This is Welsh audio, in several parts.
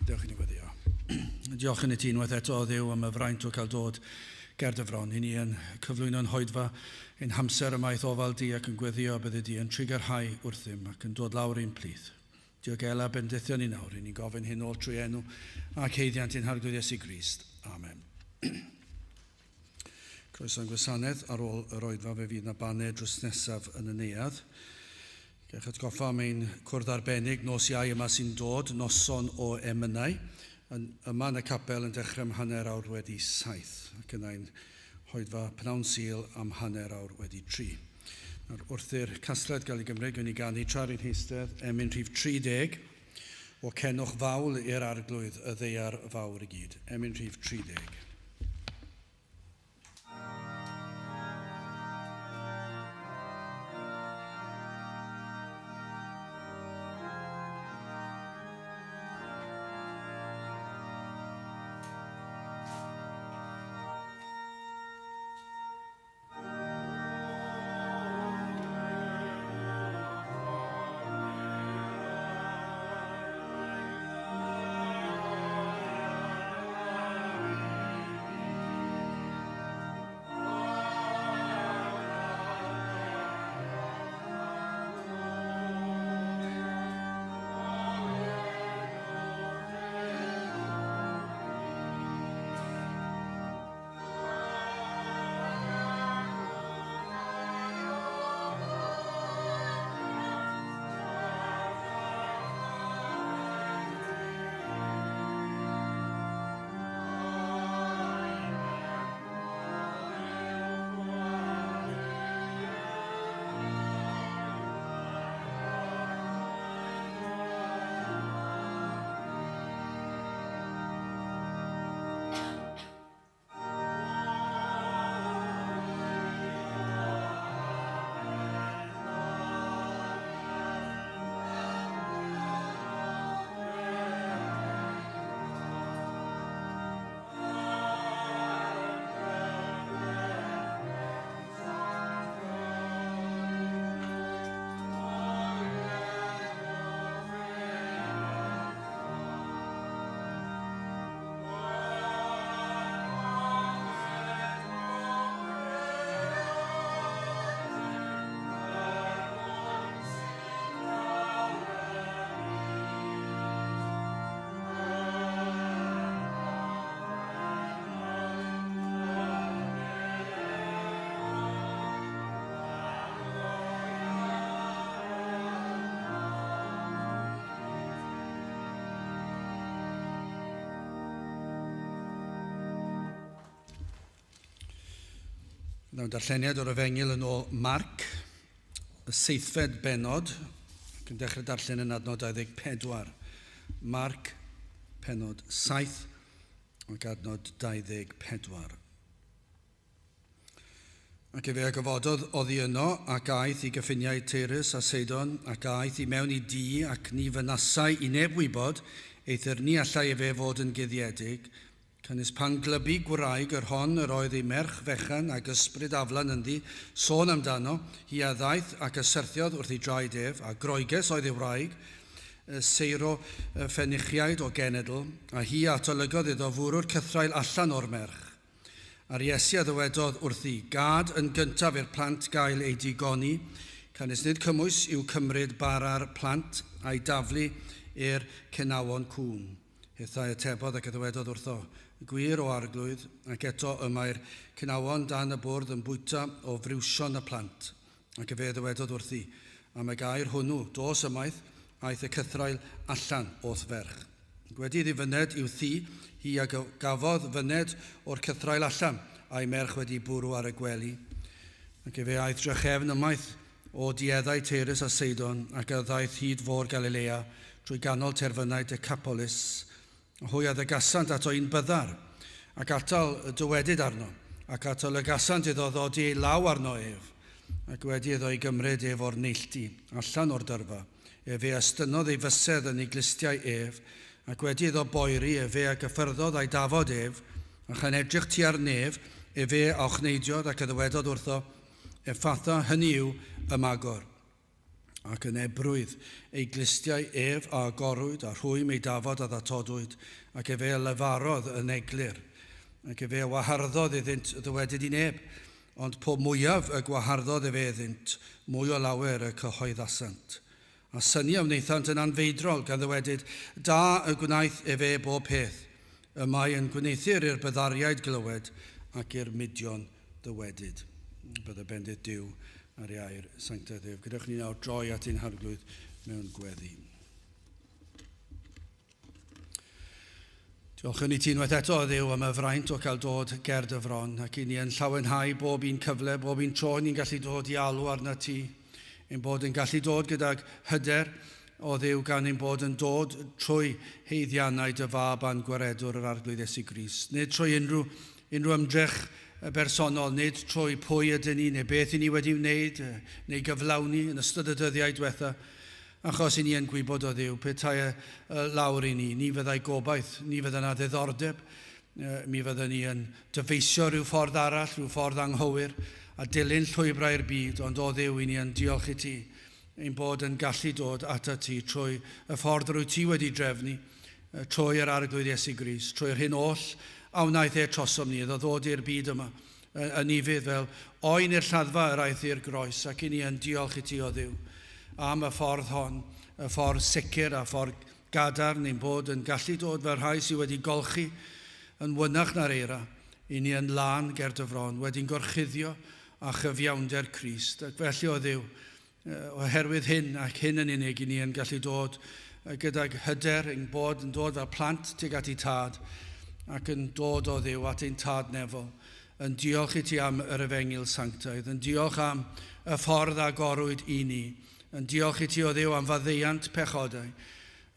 Dewch i ni weddio. Diolch yn i ti unwaith eto, Dduw, am y fraint o cael dod ger dy fron. I ni yn cyflwyno'n hoedfa ein hamser yma i'th ofal di ac yn gweddio byddi di yn trugarhau wrthym ac yn dod lawr i'n plith. Diogela bendithion ni nawr. I ni'n gofyn hyn ôl trwy enw ac haeddiant ein Harglwydd Iesu Grist. Amen. Croeso i'n gwasanaeth ar ôl yr oedfa fe fydd na baned drws nesaf yn y neuadd. Gewch atgoffa am ein cwrdd arbennig nos Iau yma sy'n dod, noson o emynau, yn, yma yn y capel yn dechrau am 7:30 ac yna ein hoedfa pnawn Sul am 3:30. Nawr, wrth i'r casgliad gael ei gymryd, gwn i ganu tra rwy'n heistedd emyn rhif 30 o Cenwch Fawl i'r Arglwydd y Ddaear Fawr i gyd. Emyn rhif 30. Mewn darlleniad o'r Efengyl yn ôl Marc, y seithfed bennod, ac yn dechrau darllen yn adnod 24. Marc, pennod 7, ac adnod 24. Ac efe a gyfododd oddi yno, ac aeth i gyffiniau Tyrus a Seidon, ac aeth i mewn i dŷ, ac ni fynasai i neb wybod, eithr ni allai efe fod yn guddiedig, Canys pan glybu gwraig yr hon yr oedd ei merch fechan ag ysbryd aflan ynddi, sôn amdano, hi a ddaeth ac a syrthiodd wrth ei draed ef, a Groeges oedd ei wraig, Seiro Ffenichiaid o genedl, a hi a atolygodd iddo fwrw'r cythraul allan o'r merch. A'r Iesu a ddywedodd wrthi, Gad yn gyntaf i'r plant gael eu digoni, canys nid cymwys yw cymryd bara'r plant a'i daflu i'r cenawon cŵn. Hithau atebodd ac a ddywedodd wrtho, Gwir, O Arglwydd, ac eto y mae'r cenawon dan y bwrdd yn bwyta o friwsion y plant. Ac efe a ddywedodd wrthi, Am y gair hwnnw, dos ymaith, aeth y cythraul allan o'th ferch. Ac wedi iddi fyned i'w thŷ, hi a gafodd fyned o'r cythraul allan, a'i merch wedi bwrw ar y gwely. Ac efe aeth drachefn ymaith o dueddau Tyrus a Seidon, ac a ddaeth hyd fôr Galilea, trwy ganol terfynau Decapolis, a hwy a ddygasant ato un byddar, ac atal y dywedyd arno, ac atolygasant iddo ddodi ei law arno ef, ac wedi iddo ei gymryd ef o'r neilltu, allan o'r dyrfa, efe a estynnodd ei fysedd yn ei glustiau ef, ac wedi iddo boeri, efe a gyffyrddodd a'i dafod ef, a chan edrych tua'r nef, efe a ochneidiodd ac a ddywedodd wrtho, Effatha, hynny yw, ymagor. Ac yn ebrwydd ei glustiau ef a agorwyd, a rhwym ei dafod a ddatodwyd, ac efe a lefarodd yn eglur. Ac efe a waharddodd iddynt ddywedyd i neb, ond po mwyaf y gwaharddodd efe iddynt, mwy o lawer y cyhoeddasant. A synnu a wnaethant yn anfeidrol, gan ddywedyd, da y gwnaeth efe bob peth, y mae yn gwneuthur i'r byddariaid glywed ac i'r mudion ddywedyd. Bydde bendith Duw ar ei air sanctaidd ef. Gadewch ni nawr droi at ein harglwydd mewn gweddi. Diolch yn i ti unwaith eto, Dduw, am y fraint o cael dod ger dy fron, ac i ni yn llawenhau bob un cyfle, bob un tro ni'n gallu dod i alw arna ti, ein bod yn gallu dod gydag hyder o Dduw gan ein bod yn dod trwy haeddiannau dy fab a'n gwaredwr yr Arglwydd Iesu Grist. Nid trwy unrhyw ymdrech bersonol, nid trwy pwy ydyn ni neu beth i ni wedi wneud neu gyflawni yn ystod y dyddiau diwetha, achos i ni yn gwybod o Dduw, petai lawr i ni, ni fyddai gobaith, ni fyddai yna ddiddordeb, mi fydden ni yn dyfeisio rhyw ffordd arall, rhyw ffordd anghywir, a dilyn llwybrau'r byd, ond o Dduw i ni yn diolch i ti, ein bod yn gallu dod atat ti trwy y ffordd rwyt ti wedi drefnu, trwy yr Arglwydd Iesu Grist, trwy'r hyn oll a wnaeth e trosom ni, iddo ddod i'r byd yma, yn ufudd fel oen i'r lladdfa yr aeth i'r groes, ac i ni yn diolch i ti o Dduw am y ffordd hon, y ffordd sicr a ffordd gadarn, ein bod yn gallu dod fel rhai sydd wedi golchi yn wynach na'r eira, i ni yn lân ger dy fron, wedi'n gorchuddio a chyfiawnder Crist. Ac felly o Dduw, oherwydd hyn ac hyn yn unig, i ni yn gallu dod gydag hyder, ein bod yn dod fel plant tuag at ei tad, ac yn dod o Dduw at ein tad nefol, yn diolch i ti am yr efengyl sanctaidd, yn diolch am y ffordd agorwyd i ni, yn diolch i ti o Dduw am faddeuant pechodau.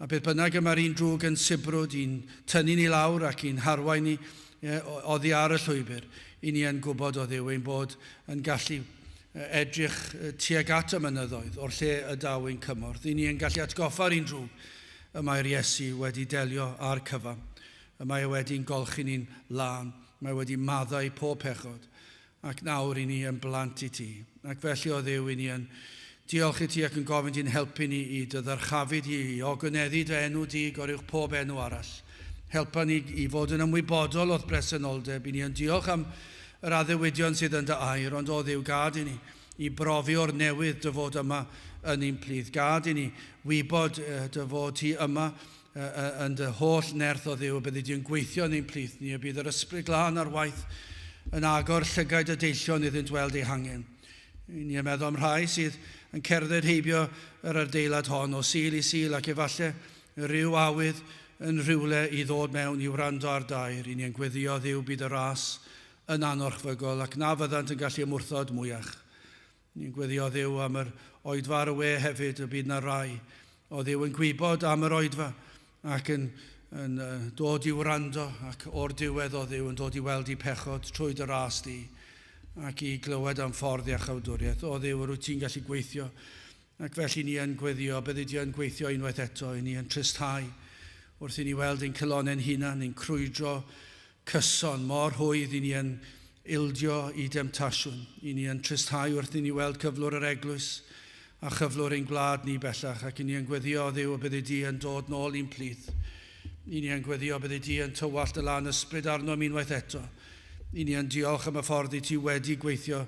A beth bynnag y mae'r un drwg yn sibrwd, i'n tynnu ni lawr ac i'n harwain ni oddi ar y llwybr, i ni yn gwybod o Dduw ein bod yn gallu edrych tuag at y mynyddoedd o'r lle y daw ein cymorth. I ni yn gallu atgoffa'r un drwg y mae'r Iesu wedi delio â'r cyfan. Y mae e wedi'n golchi ni'n lân, mae wedi maddau pob pechod, ac nawr i ni yn blant i ti. Ac felly o Dduw, i ni yn diolch i ti ac yn gofyn ti'n helpu ni i dy ddyrchafu di, i ogoneddu dy enw di goruwch pob enw arall. Helpa ni i fod yn ymwybodol o'th bresenoldeb. I ni yn diolch am yr addewidion sydd yn dy air, ond o Dduw, gad i ni i brofi o'r newydd dy fod yma yn ein plith. Gad i ni wybod dy fod ti yma yn dy holl nerth o Dduw, y byddi di'n gweithio yn ein plith ni, y bydd yr ysbryd glân ar waith yn agor llygaid y deillion iddynt weld eu hangen. I ni yn meddwl am rhai sydd yn cerdded heibio yr adeilad hon o Sul i Sul ac efallai rhyw awydd yn rhywle i ddod mewn i wrando ar dair. I ni yn gweddio Dduw bydd y ras yn anorchfygol ac na fyddant yn gallu ymwrthod mwyach. Ni'n gweddio Dduw am yr oedfa ar y we hefyd, y bydd na rai o Dduw yn gwybod am yr oedfa ac yn dod i wrando ac o'r diwedd o Dduw yn dod i weld i pechod trwy dy ras di ac i glywed am ffordd iachawdwriaeth. O Dduw, yr wyt ti'n gallu gweithio, ac felly ni yn gweddio, byddi di yn gweithio unwaith eto, i ni yn tristhau wrth i ni weld ein calonnau'n hunan, ein crwydro cyson, mor rhwydd i ni yn ildio i demtasiwn, i ni yn tristhau wrth i ni weld cyflwr yr eglwys a chyflwr ein gwlad ni bellach, ac i ni yn gweddio Dduw y byddi di yn dod nôl i'n plith. I ni yn gweddio byddi di yn tywallt y lan ysbryd arno am unwaith eto. I ni yn diolch am y ffordd i ti wedi gweithio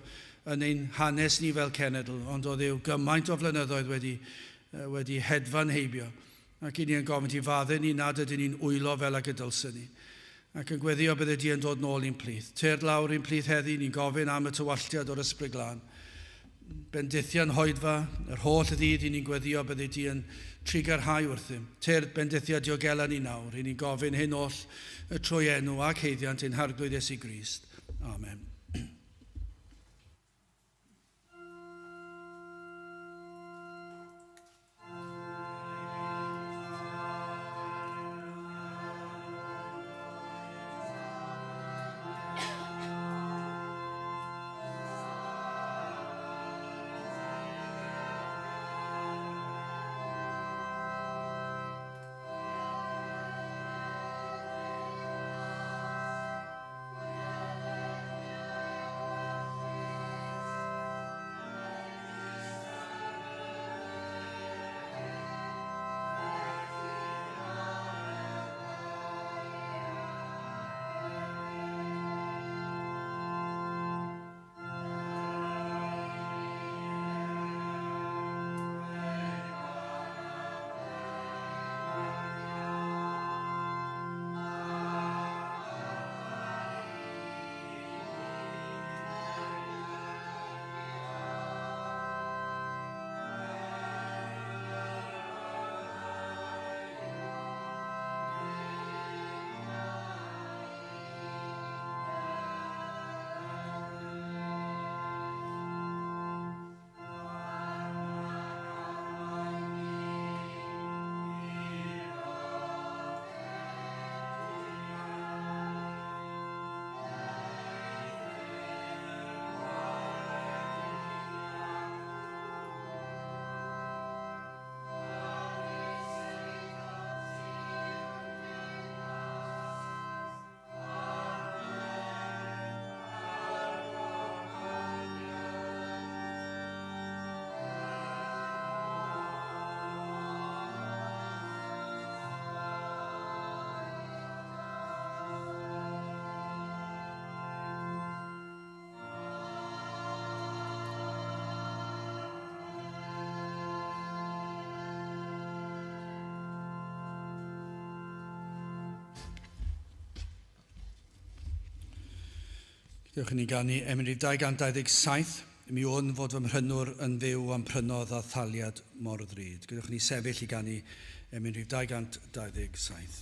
yn ein hanes ni fel cenedl, ond o Dduw gymaint o flynyddoedd wedi hedfan heibio, ac i ni yn gofyn ti faddau ni nad ydyn ni'n wylo fel ag y dylswn ni. Ac yn gweddio bydde di yn dod nôl i'n plith. Tyrd lawr i'n plith heddi, ni'n gofyn am y tywalltiad o'r ysbryd glân. Bendithian hoedfa, yr holl ddydd i ni'n gweddio bydde di yn trigarhau wrthym. Tyrd bendithia diogela ni nawr, i ni'n gofyn hyn oll y trwy enw ac haeddiant ein Harglwydd Iesu Grist. Amen. Dewch i ni ganu emyn rhif 227, Mi wn fod fy mhrynwr yn fyw a'm prynodd â thaliad mor ddrud. Gadewch i ni sefyll i ganu emyn rhif 227.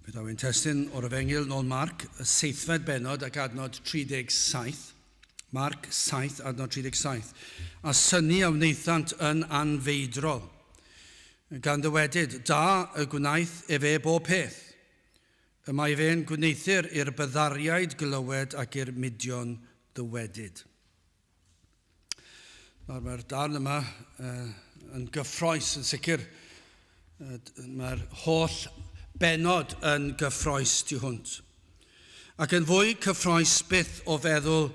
Fe daw ein testun o'r Efengyl nôl Marc, y seithfed bennod ac adnod 37. Marc 7, adnod 37. A synnu a wnaethant yn anfeidrol, gan ddywedyd, da y gwnaeth efe bob peth. Y mae fe'n gwneuthur i'r byddariaid glywed ac i'r mudion ddywedyd. Nawr mae'r darn yma yn gyffroes yn sicr. Mae'r holl benod yn gyffroes tu hwnt. Ac yn fwy cyffroes byth o feddwl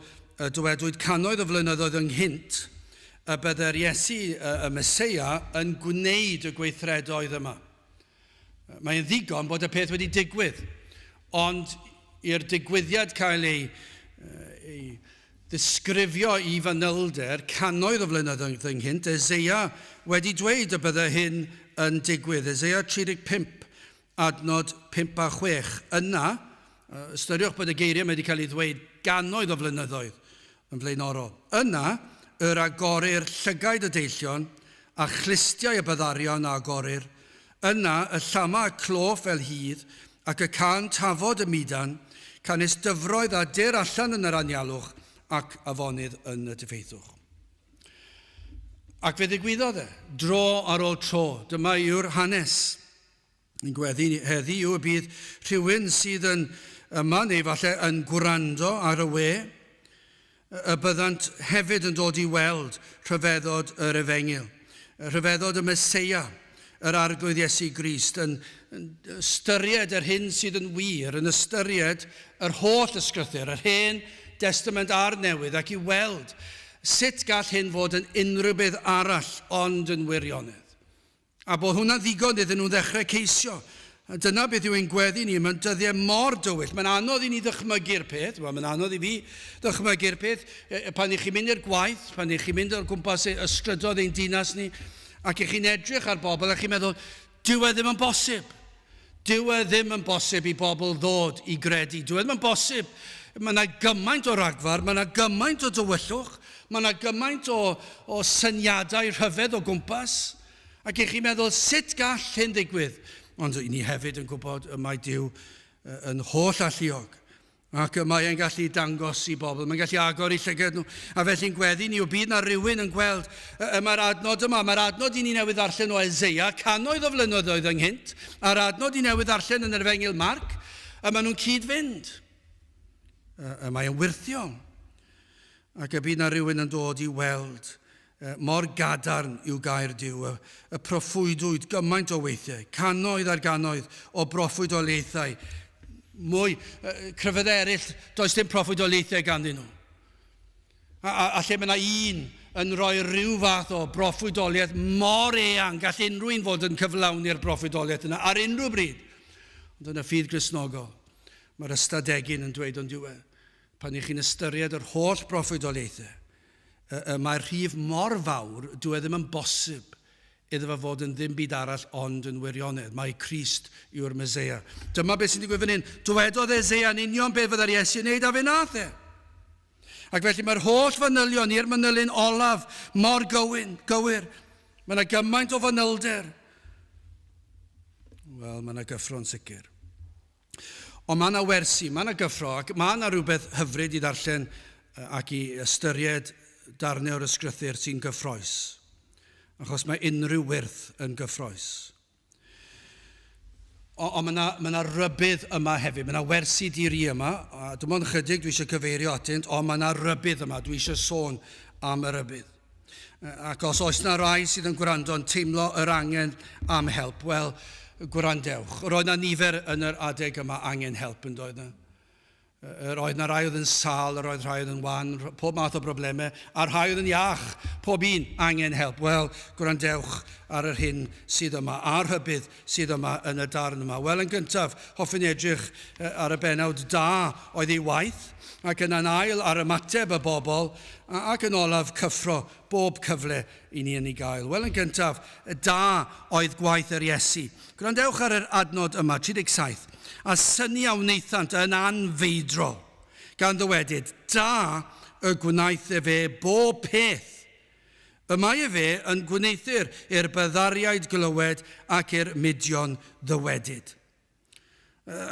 y dywedwyd cannoedd o flynyddoedd ynghynt y byddai'r Iesu, y Meseia, yn gwneud y gweithredoedd yma. Mae'n ddigon bod y peth wedi digwydd, ond i'r digwyddiad cael ei, ei ddisgrifio i fanylder cannoedd o flynyddoedd ynghynt, Eseia wedi dweud y byddai hyn yn digwydd. Eseia 35, adnod 5 a 6. Yna, ystyriwch bod y geiriau wedi cael ei ddweud gannoedd o flynyddoedd yn flaenorol. Yna, yr agorir llygaid y deillion, a chlustiau y byddarion a agorir. Yna, y llama y cloff fel hydd, ac y cân tafod y mudan, canys dyfroedd a dur allan yn yr anialwch, ac afonydd yn y diffeithwch. Ac fe ddigwyddodd e, dro ar ôl tro. Dyma yw'r hanes. Yn gweddi heddi yw y bydd rhywun sydd yn yma neu falle yn gwrando ar y we, y byddant hefyd yn dod i weld rhyfeddod yr Efengyl, rhyfeddod y Meseia, yr Arglwydd Iesu Grist, yn, yn ystyried yr hyn sydd yn wir, yn ystyried yr holl ysgrythur, yr hen Destament a'r Newydd, ac i weld sut gall hyn fod yn unrhyw beth arall ond yn wirionedd. A bod hwnna'n ddigon iddyn nhw ddechrau ceisio. A dyna beth yw ein gweddi ni, mae'n dyddiau mor dywyll. Mae'n anodd i ni ddychmygu'r peth, wel, mae'n anodd i fi ddychmygu'r peth. Pan i chi'n mynd i'r gwaith, pan i chi'n mynd o'r gwmpas y strydoedd ein dinas ni, ac i chi'n edrych ar bobl a chi'n meddwl, dyw e ddim yn bosib. Dyw e ddim yn bosib i bobl ddod i gredu. Dyw e ddim yn bosib. Mae yna gymaint o ragfar, mae yna gymaint o dywyllwch, mae yna gymaint o, o syniadau rhyfedd o gwmpas. Ac i chi'n meddwl, sut gall hyn ddigwydd? Ond i ni hefyd yn gwybod y mae Duw yn holl alluog. Ac y mae e'n gallu dangos i bobl, mae'n gallu agor i llygad nhw. A felly'n gweddi ni, o bydd na rhywun yn gweld y mae'r adnod yma, mae'r adnod i ni newydd ddarllen o Eseia, cannoedd o flynyddoedd ynghynt, a'r adnod i newydd ddarllen yn yr Efengyl Marc, y maen nhw'n cyd-fynd. Y mae e'n wyrthiol. Ac y bydd na rhywun yn dod i weld mor gadarn yw gair Duw, y proffwydwyd gymaint o weithiau, cannoedd ar gannoedd o broffwydoliaethau, mwy, crefyddau eraill, does dim proffwydoliaethau ganddyn nhw. A, a, a lle mae yna un yn rhoi rhyw fath o broffwydoliaeth mor eang, gall unrhyw un fod yn cyflawni'r broffwydoliaeth yna ar unrhyw bryd. Ond yn y ffydd Gristnogol, mae'r ystadegyn yn dweud ond yw e, pan ych chi'n ystyried yr holl broffwydoliaethau, y mae'r rhif mor fawr, dyw e ddim yn bosib iddo fe fod yn ddim byd arall ond yn wirionedd. Mai Crist yw'r Meseia. Dyma beth sy'n digwydd fan hyn. Dywedodd Eseia yn union beth fydda'r Iesu yn neud a fe nath e. Ac felly mae'r holl fanylion i'r manylyn olaf mor gywin, gywir. Mae yna gymaint o fanylder. Wel, mae yna gyffro'n sicr. Ond mae yna wersi, mae yna gyffro, ac mae yna rhywbeth hyfryd i ddarllen ac i ystyried darnau o'r ysgrythur sy'n gyffroes. Achos mae unrhyw wyrth yn gyffroes. Ond mae yna, mae yna rybudd yma hefyd, mae yna wersi diri yma, a dim ond chydig dwi eisiau cyfeirio atynt, ond mae yna rybudd yma, dwi eisiau sôn am y rybudd. Ac os oes yna rai sydd yn gwrando yn teimlo yr angen am help, wel, gwrandewch. Roedd yna nifer yn yr adeg yma angen help yn doedd yna. Yr oedd yna rai oedd yn sâl, yr oedd rhai oedd yn wan, pob math o broblemau, a rhai oedd yn iach, pob un angen help. Wel, gwrandewch ar yr hyn sydd yma, a'r rhybudd sydd yma yn y darn yma. Wel, yn gyntaf, hoffwn edrych ar y bennawd da oedd ei waith, ac yna'n ail ar ymateb y bobl, ac yn olaf cyffro bob cyfle i ni yn ei gael. Wel, yn gyntaf, da oedd gwaith yr Iesu. Gwrandewch ar yr adnod yma, 37. A synnu a wnaethant yn anfeidrol, gan ddywedyd, da y gwnaeth efe bob peth. Y mae efe yn gwneuthur i'r byddariaid glywed ac i'r mudion ddywedyd.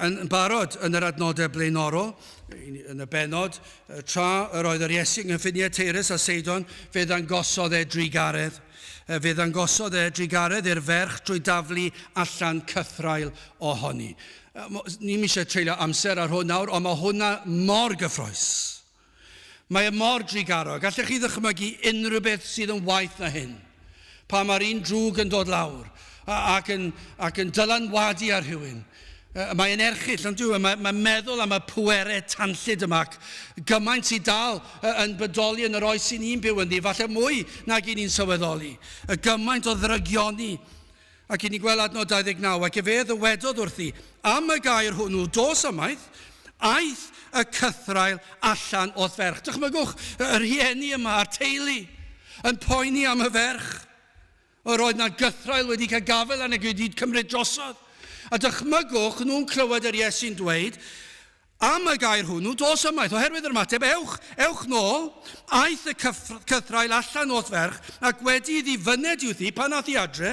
Yn barod yn yr adnodau blaenorol, yn y bennod, tra yr oedd yr Iesu yng nghyffiniau Teirus a Seidon, fe ddangosodd e drugaredd. Fe ddangosodd e drugaredd i'r ferch drwy daflu allan cythraul ohoni. Ni'm eisiau treulio amser ar hwn nawr, ond mae hwnna mor gyffrous. Mae e mor drugarog. Gallech chi ddychmygu unrhyw beth sydd yn waeth na hyn? Pa mae'r un drwg yn dod lawr ac yn, ac yn dylanwadu ar rhywun. Mae'n erchyll, ond dyw e? Mae, mae meddwl am y pwerau tanllyd yma ac gymaint sydd dal yn bodoli yn yr oes sy'n ni'n byw ynddi, falle mwy nag i ni'n sylweddoli. Y gymaint o ddrygioni. Ac i ni'n gweld adnod 29, ac efe ddywedodd wrthi, am y gair hwnnw, dos ymaith, aeth y cythraul allan o'th ferch. Dychmygwch y rhieni yma a'r teulu yn poeni am y ferch. Yr oedd na gythraul wedi cael gafael arni ac wedi cymryd drosodd. A dychmygwch nhw'n clywed yr Iesu'n dweud, Am y gair hwnnw, dos ymaith, oherwydd yr ymateb, ewch, ewch nôl. Aeth y cythraul allan o'th ferch, ac wedi iddi fyned i'w thŷ, pan ath hi adre,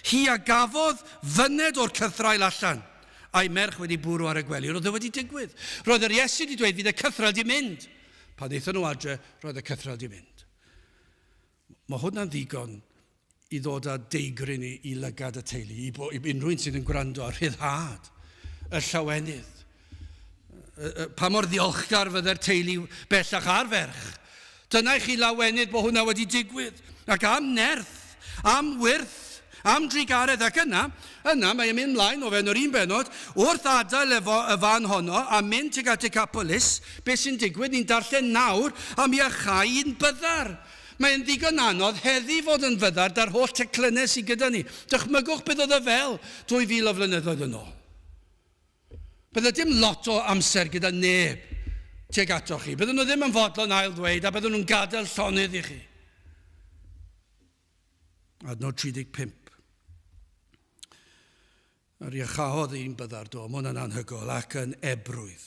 hi a gafodd fyned o'r cythraul allan, a'i merch wedi bwrw ar y gwely. Roedd o wedi digwydd. Roedd yr Iesu wedi dweud, fydd y cythraul di mynd. Pan ddaethon nhw adre, roedd y cythraul di mynd. Mae hwnna'n ddigon i ddod â deigryn i, i lygad y teulu, i, bo, i unrhyw un sydd yn gwrando ar rhyddhad, y llawenydd. Pa mor ddiolchgar fydde'r teulu bellach a'r ferch. Dyna i chi lawenydd bod hwnna wedi digwydd. Ac am nerth, am wyrth, am drugaredd ac yna, yna mae e'n mynd mlaen o fewn yr un benod, wrth adael efo y fan honno a mynd tuag at Decapolis, beth sy'n digwydd, ni'n darllen nawr am iachau un byddar. Mae'n ddigon anodd heddi fod yn fyddar 'da'r holl teclynnau sydd gyda ni. Dychmygwch beth oedd e fel 2,000 o flynyddoedd yn ôl. Bydde dim lot o amser gyda neb tuag atoch chi. Bydden nhw ddim yn fodlon ail ddweud a bydden nhw'n gadael llonydd i chi. Adnod 35. Yr iachaodd un byddar do, mae hwnna'n anhygoel, ac yn ebrwydd.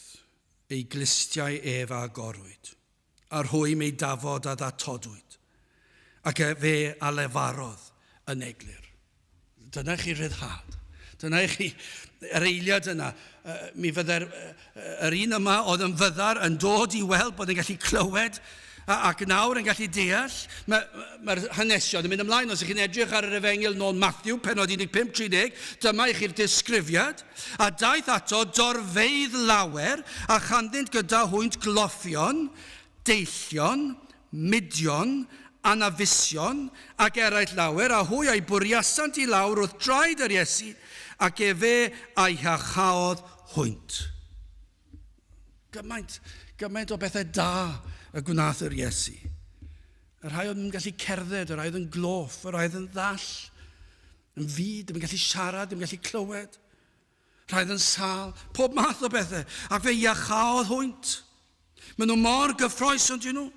Ei glustiau ef a agorwyd, a rhwym ei dafod a ddatodwyd, ac fe a lefarodd yn eglur. Dyna chi ryddhad. Dyna i chi yr eiliad yna. Mi fydde'r yr un yma oedd yn fyddar yn dod i weld bod yn gallu clywed ac nawr yn gallu deall. Mae'r mae hanesion yn mynd ymlaen. Os ydych chi'n edrych ar yr efengyl nôl Matthew, penod 15, 30, dyma i chi'r disgrifiad. A daeth ato dorfeydd lawer, a chanddynt gyda hwynt gloffion, deillion, mudion, anafusion, ac eraill lawer, a hwy a'i bwriasant i lawr wrth draed yr Iesu, ac efe a'i hiachaodd hwynt. Gymaint, gymaint o bethau da y gwnaeth yr Iesu. Y rhai oedd yn gallu cerdded, y rhai oedd yn gloff, y rhai oedd yn ddall, yn fud, ddim yn gallu siarad, ddim yn gallu clywed. Rhai oedd yn sâl, pob math o bethau, ac fe iachaodd hwynt. Maen nhw mor gyffroes ond nhw.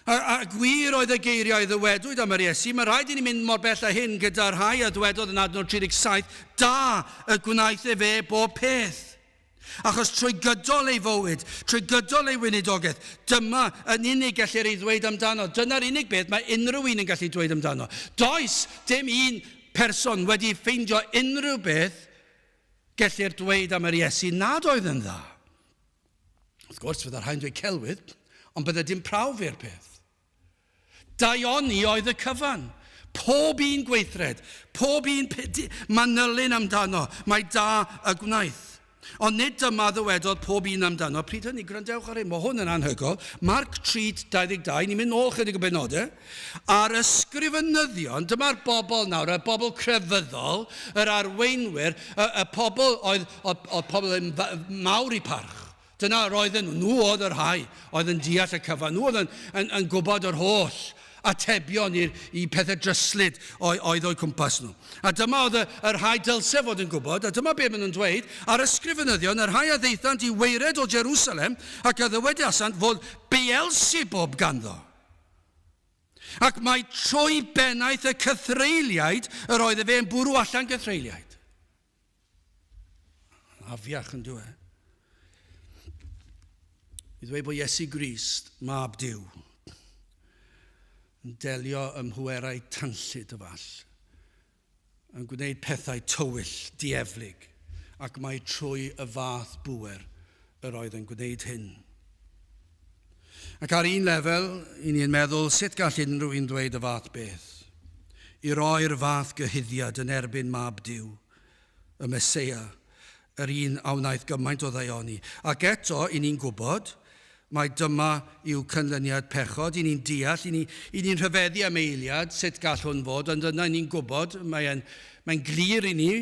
A, a gwir oedd y geiriau ddywedwyd am yr Iesu, mae rhaid i ni mynd mor bell â hyn gyda rhai a ddwedodd yn adnod 37, da y gwnaeth efe bob peth. Achos trwy gydol ei fywyd, trwy gydol ei weinidogaeth, dyma yn unig gellir ei ddweud amdano. Dyna'r unig beth mae unrhyw un yn gallu dweud amdano. Does dim un person wedi ffeindio unrhyw beth gellir dweud am yr Iesu nad oedd yn dda. Wrth gwrs, fydda rhai'n dweud celwydd, ond bydde dim prawf i'r peth. Daioni oedd y cyfan. Pob un gweithred, pob un manylyn amdano, mae da y gwnaeth. Ond nid dyma ddywedodd pob un amdano. Pryd hynny, gwrandewch ar hyn, mae hwn yn anhygoel. Marc 3, 22, ni'n mynd nôl chydig o benodau. A'r ysgrifenyddion, dyma'r bobl nawr, y bobl crefyddol, yr arweinwyr, y, y pobl oedd, oedd, oedd pobl yn mawr i parch. Dyna yr oedden nhw. Nhw oedd y rhai oedd yn deall y cyfan. Nhw oedd yn, yn, yn gwybod yr holl atebion i'r, i pethau dryslyd oedd o'u cwmpas nhw. A dyma oedd y, y rhai dylse fod yn gwybod, a dyma be maen nhw'n dweud, a'r ysgrifenyddion, y rhai a ddaethant i waered o Jerusalem, ac a ddywedasant fod Beelsebub ganddo. Ac mai trwy bennaeth y cythreuliaid yr oedd efe yn bwrw allan gythreuliaid. Afiach yn dwi. I ddweud bod Iesu Grist, mab Duw, yn delio ym mhwerau tanllyd y fall, yn gwneud pethau tywyll, dieflig, ac mai trwy y fath bŵer yr oedd yn gwneud hyn. Ac ar un lefel, i ni'n meddwl sut gall unrhyw un ddweud y fath beth, i roi'r fath gyhuddiad yn erbyn Mab Duw, y Meseia, yr un a wnaeth gymaint o ddaioni. Ac eto, i ni'n gwybod, mai dyma yw canlyniad pechod, i ni'n deall, i ni'n i ni rhyfeddu am eiliad sut gall hwn fod, ond yna i ni'n gwybod, mae'n mae glir i ni,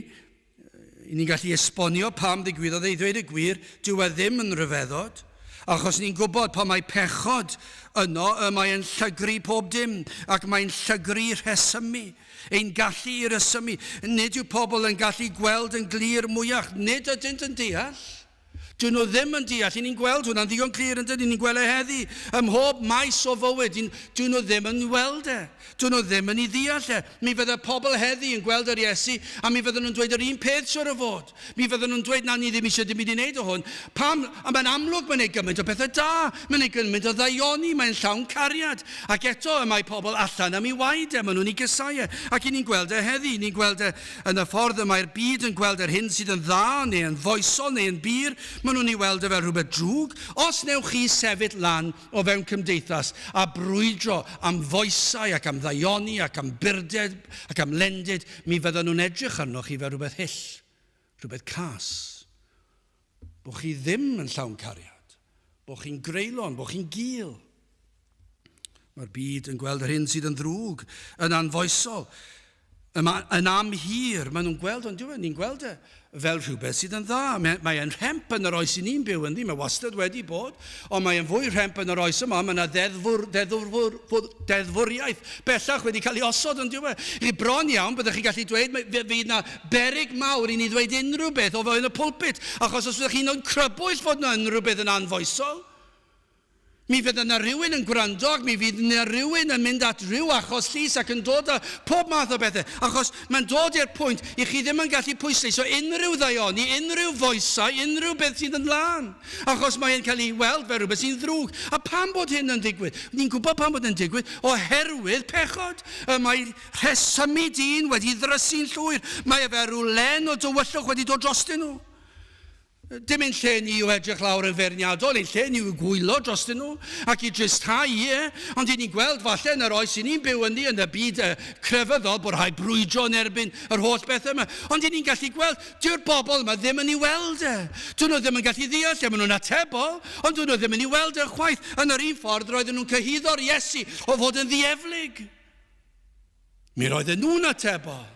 I ni'n gallu esbonio pam ddigwyddodd e, i ddweud y gwir, dyw e ddim yn rhyfeddod, achos ni'n gwybod pan mae pechod yno, y mae'n llygru pob dim, ac mae'n llygru rhesymu, ein gallu i resymu. Nid yw pobl yn gallu gweld yn glir mwyach, nid ydynt yn deall. Dyn nhw ddim yn deall. I ni'n gweld hwnna'n ddigon clir yn dydyn? Ni'n gweld e heddi ym mhob maes o fywyd. Dyn nhw ddim yn weld e. Dyn nhw ddim yn ei ddeall e. Mi fydde pobl heddi yn gweld yr Iesu a mi fydden nhw'n dweud yr un peth siwr o fod. Mi fydden nhw'n dweud na ni ddim eisiau dim byd i wneud o hwn. Pam? A mae'n amlwg mae'n ei gymaint o bethau da. Mae'n ei gymaint o ddaioni. Mae'n llawn cariad. Ac eto y mae pobl allan am ei waed e. Maen nhw'n ei gysau e. Ac i ni'n gweld e heddi. Ni'n gweld e Yn y ffordd y mae'r byd yn gweld yr hyn sydd yn dda, neu yn foesol, neu yn bur, maen nhw'n ei weld e fel rhywbeth drwg. Os wnewch chi sefyll lan o fewn cymdeithas a brwydro am foesau ac am ddaioni ac am burdeb ac am lendid, mi fyddan nhw'n edrych arnoch chi fel rhywbeth hyll, rhywbeth cas. Bod chi ddim yn llawn cariad, bod chi'n greulon, bod chi'n gul. Mae'r byd yn gweld yr hyn sydd yn ddrwg, yn anfoesol. Yma, yn amhir, maen nhw'n gweld, ond diw e, ni'n gweld e fel rhywbeth sydd yn dda. Mae, mae e'n rhemp yn yr oes i ni'n byw ynddi, mae wastad wedi bod, ond mae e'n fwy rhemp yn yr oes yma, mae yna ddeddfwr, deddfwr, deddfwriaeth bellach wedi cael ei osod yn diw e. I bron iawn, byddech chi'n gallu dweud, fe fydd yna berig mawr i ni ddweud unrhyw beth o fewn y pulpit, achos os fyddech chi'n crybwyll fod yna unrhyw beth yn anfoesol, Mi fydd yna rhywun yn gwrando ac mi fydd yna rhywun yn mynd at rhyw achos llys ac yn dod â pob math o bethau. Achos mae'n dod i'r pwynt i chi ddim yn gallu pwysleisio unrhyw ddaioni, unrhyw foesau, unrhyw beth sydd yn lân. Achos mae'n cael ei weld fel rhywbeth sy'n ddrwg. A pam bod hyn yn digwydd? Ni'n gwybod pam bod yn digwydd. Oherwydd pechod. Y mae rhesymu dyn wedi ddrysu'n llwyr. Mae e fel rhyw len o dywyllwch wedi dod drostyn nhw. Dim ein lle ni yw edrych lawr yn feirniadol, ein lle ni yw gwylo drostyn nhw ac i dristhau, ie, ond i ni'n gweld falle yn yr oes i ni'n byw ynddi yn y byd crefyddol bod rhaid brwydro yn erbyn yr holl bethau yma. Ond i ni'n gallu gweld, dyw'r bobl yma ddim yn ei weld e. Dyn nhw ddim yn gallu ddeall e, maen nhw'n atebol, ond dyn nhw ddim yn ei weld e chwaith. Yn yr un ffordd roedden nhw'n cyhuddo'r Iesu o fod yn ddieflig. Mi roedden nhw'n atebol.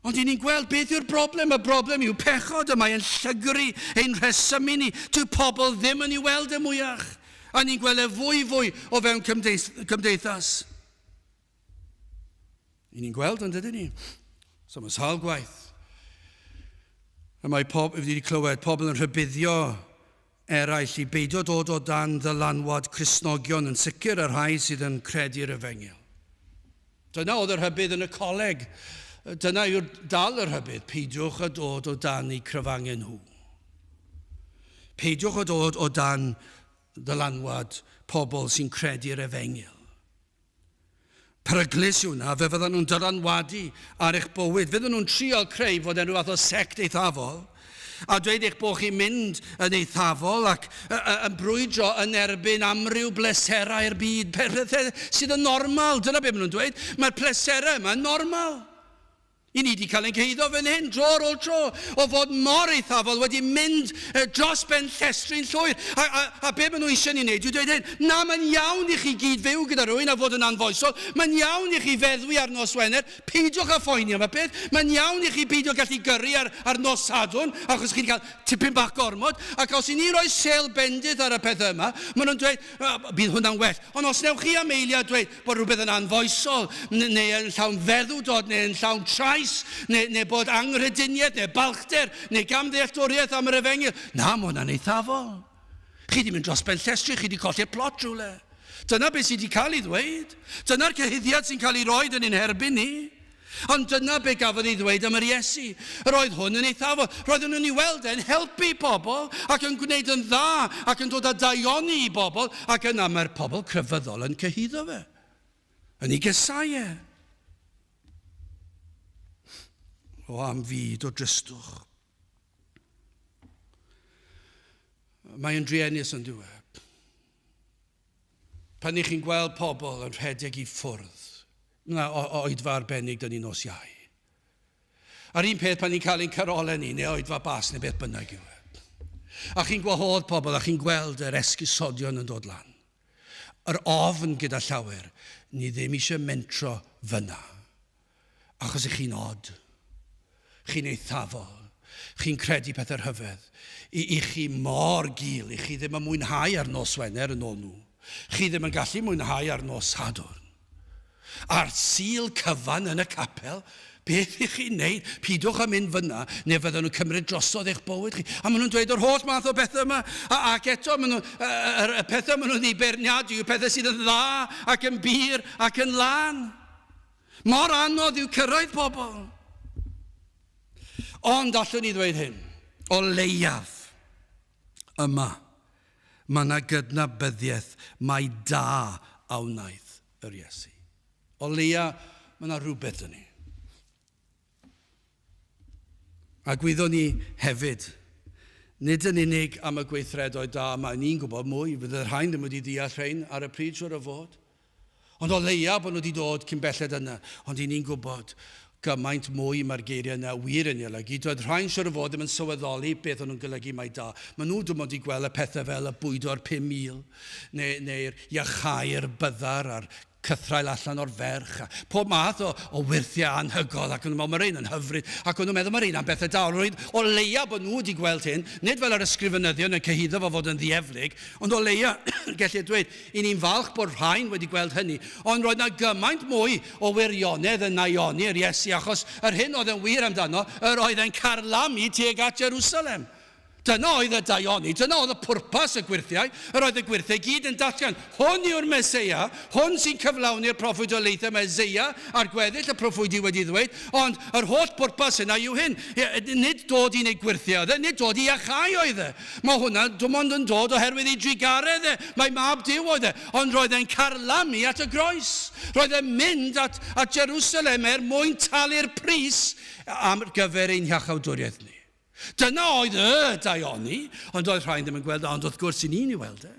Ond i ni'n gweld beth yw'r broblem. Y broblem yw pechod y mae'n llygru ein rhesymu ni. Dyw pobl ddim yn ei weld e mwyach. A ni'n gweld e fwy fwy o fewn cymdeithas. I ni'n gweld yn dydyn ni. So mae sawl gwaith. Y mae pob, fi wedi clywed pobl yn rhybuddio eraill i beidio dod o dan ddylanwad Cristnogion, yn sicr y rhai sydd yn credu'r efengyl. Dyna oedd y rhybudd yn y coleg. Dyna yw'r dal y rhybudd. Peidiwch â dod o dan eu cryfangen nhw. Peidiwch â dod o dan ddylanwad pobl sy'n credu'r efengyl. Peryglus yw hwnna, fe fyddan nhw'n dylanwadu ar eich bywyd. Fydden nhw'n trial creu fod e'n rhyw fath o sect eithafol, a dweud eich bod chi'n mynd yn eithafol ac yn brwydro yn erbyn amryw bleserau'r byd, pethau sydd yn normal, dyna beth maen nhw'n dweud. Mae'r pleserau yma yn normal. I ni wedi cael ein cyhuddo fan hyn, dro ar ôl tro, o fod mor eithafol, wedi mynd dros ben llestri'n llwyr. A, a, a be maen nhw eisiau ni wneud yw dweud hyn, na, mae'n iawn i chi gyd fyw gyda rhywun a fod yn anfoesol, mae'n iawn i chi feddwi ar nos Wener, peidiwch â phoeni am y peth, mae'n iawn i chi beidio gallu gyrru ar, ar nos Sadwrn, achos chi wedi cael tipyn bach gormod, ac os i ni roi sêl bendith ar y pethau yma, maen nhw'n dweud, bydd hwnna'n well. Ond os newch chi am eiliad dweud, bod rhywbeth yn anfoesol, neu yn llawn feddwdod, neu yn llawn trais, neu, neu bod anghrediniaeth, neu balchder, neu gamddealltwriaeth am yr efengyl. Na, mae hwnna'n eithafol. Chi wedi mynd dros ben llestri, chi wedi colli'r plot rhywle. Dyna beth sydd wedi cael ei ddweud. Dyna'r cyhuddiad sy'n cael ei roed yn ein herbyn ni. Ond dyna be gafodd ei ddweud am yr Iesu. Yr oedd hwn yn eithafol. Roedden nhw'n ei weld e'n helpu pobl ac yn gwneud yn dda ac yn dod â daioni i bobl ac yna mae'r pobl crefyddol yn cyhuddo fe. Yn ei gesau e. O am fyd o dristwch. Mae'n druenus yn diwedd. Pan ych chi'n gweld pobl yn rhedeg i ffwrdd, na oedfa arbennig dyn ni nos Iau. A'r un peth pan ni'n cael ein carolau ni, neu oedfa bas, neu beth bynnag yw e. A chi'n gwahodd pobl, a chi'n gweld yr esgusodion yn dod lan. Yr ofn gyda llawer, ni ddim eisiau mentro fyna. Achos ych chi'n od. Chi'n eithafol. Chi'n credu pethau rhyfedd. I, i chi mor gul, i chi ddim yn mwynhau ar nos Wener yn ôl nhw. Chi ddim yn gallu mwynhau ar nos Sadwrn. A'r Sul cyfan yn y capel, beth i chi'n neud? Pidwch â mynd fyna, neu fydden nhw'n cymryd drosodd eich bywyd chi. A maen nhw'n dweud yr holl math o bethau yma. A, ac eto, maen nhw, y, y, y pethau maen nhw'n ei beirniadu yw pethau sydd yn dda ac yn bur ac yn lân. Mor anodd yw cyrraedd pobl. Ond allwn ni ddweud hyn, o leiaf yma, mae yna gydnabyddiaeth mai da a wnaeth yr Iesu. O leia, mae yna rhywbeth yn ni. A gwyddwn ni hefyd, nid yn unig am y gweithredoedd da, mae ni'n gwybod mwy, fydd y rhain ddim wedi deall rhain ar y pryd siwr o fod. Ond o leia bod nhw wedi dod cyn belled yna, ond i ni'n gwybod gymaint mwy mae'r geiriau yna wir yn ei olygu. Doedd rhain siwr o fod ddim yn sylweddoli beth o'n nhw'n golygu mai da. Maen nhw dim ond i gweld y pethau fel y bwydo'r 5,000, neu, neu'r iachau'r byddar a'r cythraul allan o'r ferch, a pob math o, o wyrthiau anhygoel, ac o'n nhw'n meddwl, mae'r un yn hyfryd, ac o'n nhw'n meddwl, mae'r un am bethau da, ond o leia bod nhw wedi gweld hyn, nid fel yr ysgrifenyddion yn cyhuddo fo fod yn ddieflig, ond o leia, gellir dweud, i ni'n falch bod rhain wedi gweld hynny, ond roedd na gymaint mwy o wirionedd yn naioni yr Iesu, achos yr hyn oedd yn wir amdano, yr oedd e'n carlamu tuag at Jerusalem. Dyna oedd y daioni, dyna oedd y pwrpas y gwyrthiau. Yr oedd y gwyrthiau gyd yn datgan, hwn yw'r Meseia, hwn sy'n cyflawni'r proffwydoliaethau mae Eseia a'r gweddill y proffwydi wedi ddweud, ond yr holl bwrpas yna yw hyn. Nid dod i wneud gwyrthiau oedd e, nid dod i iachau oedd e. Mae hwnna dim ond yn dod oherwydd ei drugaredd e, mae mab Duw oedd e, ond roedd e'n carlamu at y groes. Roedd e'n mynd at, at Jerusalem er mwyn talu'r pris am gyfer ein hiachawdwriaeth ni. Dyna oedd y daioni, ond oedd rhai ddim yn gweld, ond wrth gwrs i ni'n ei weld e.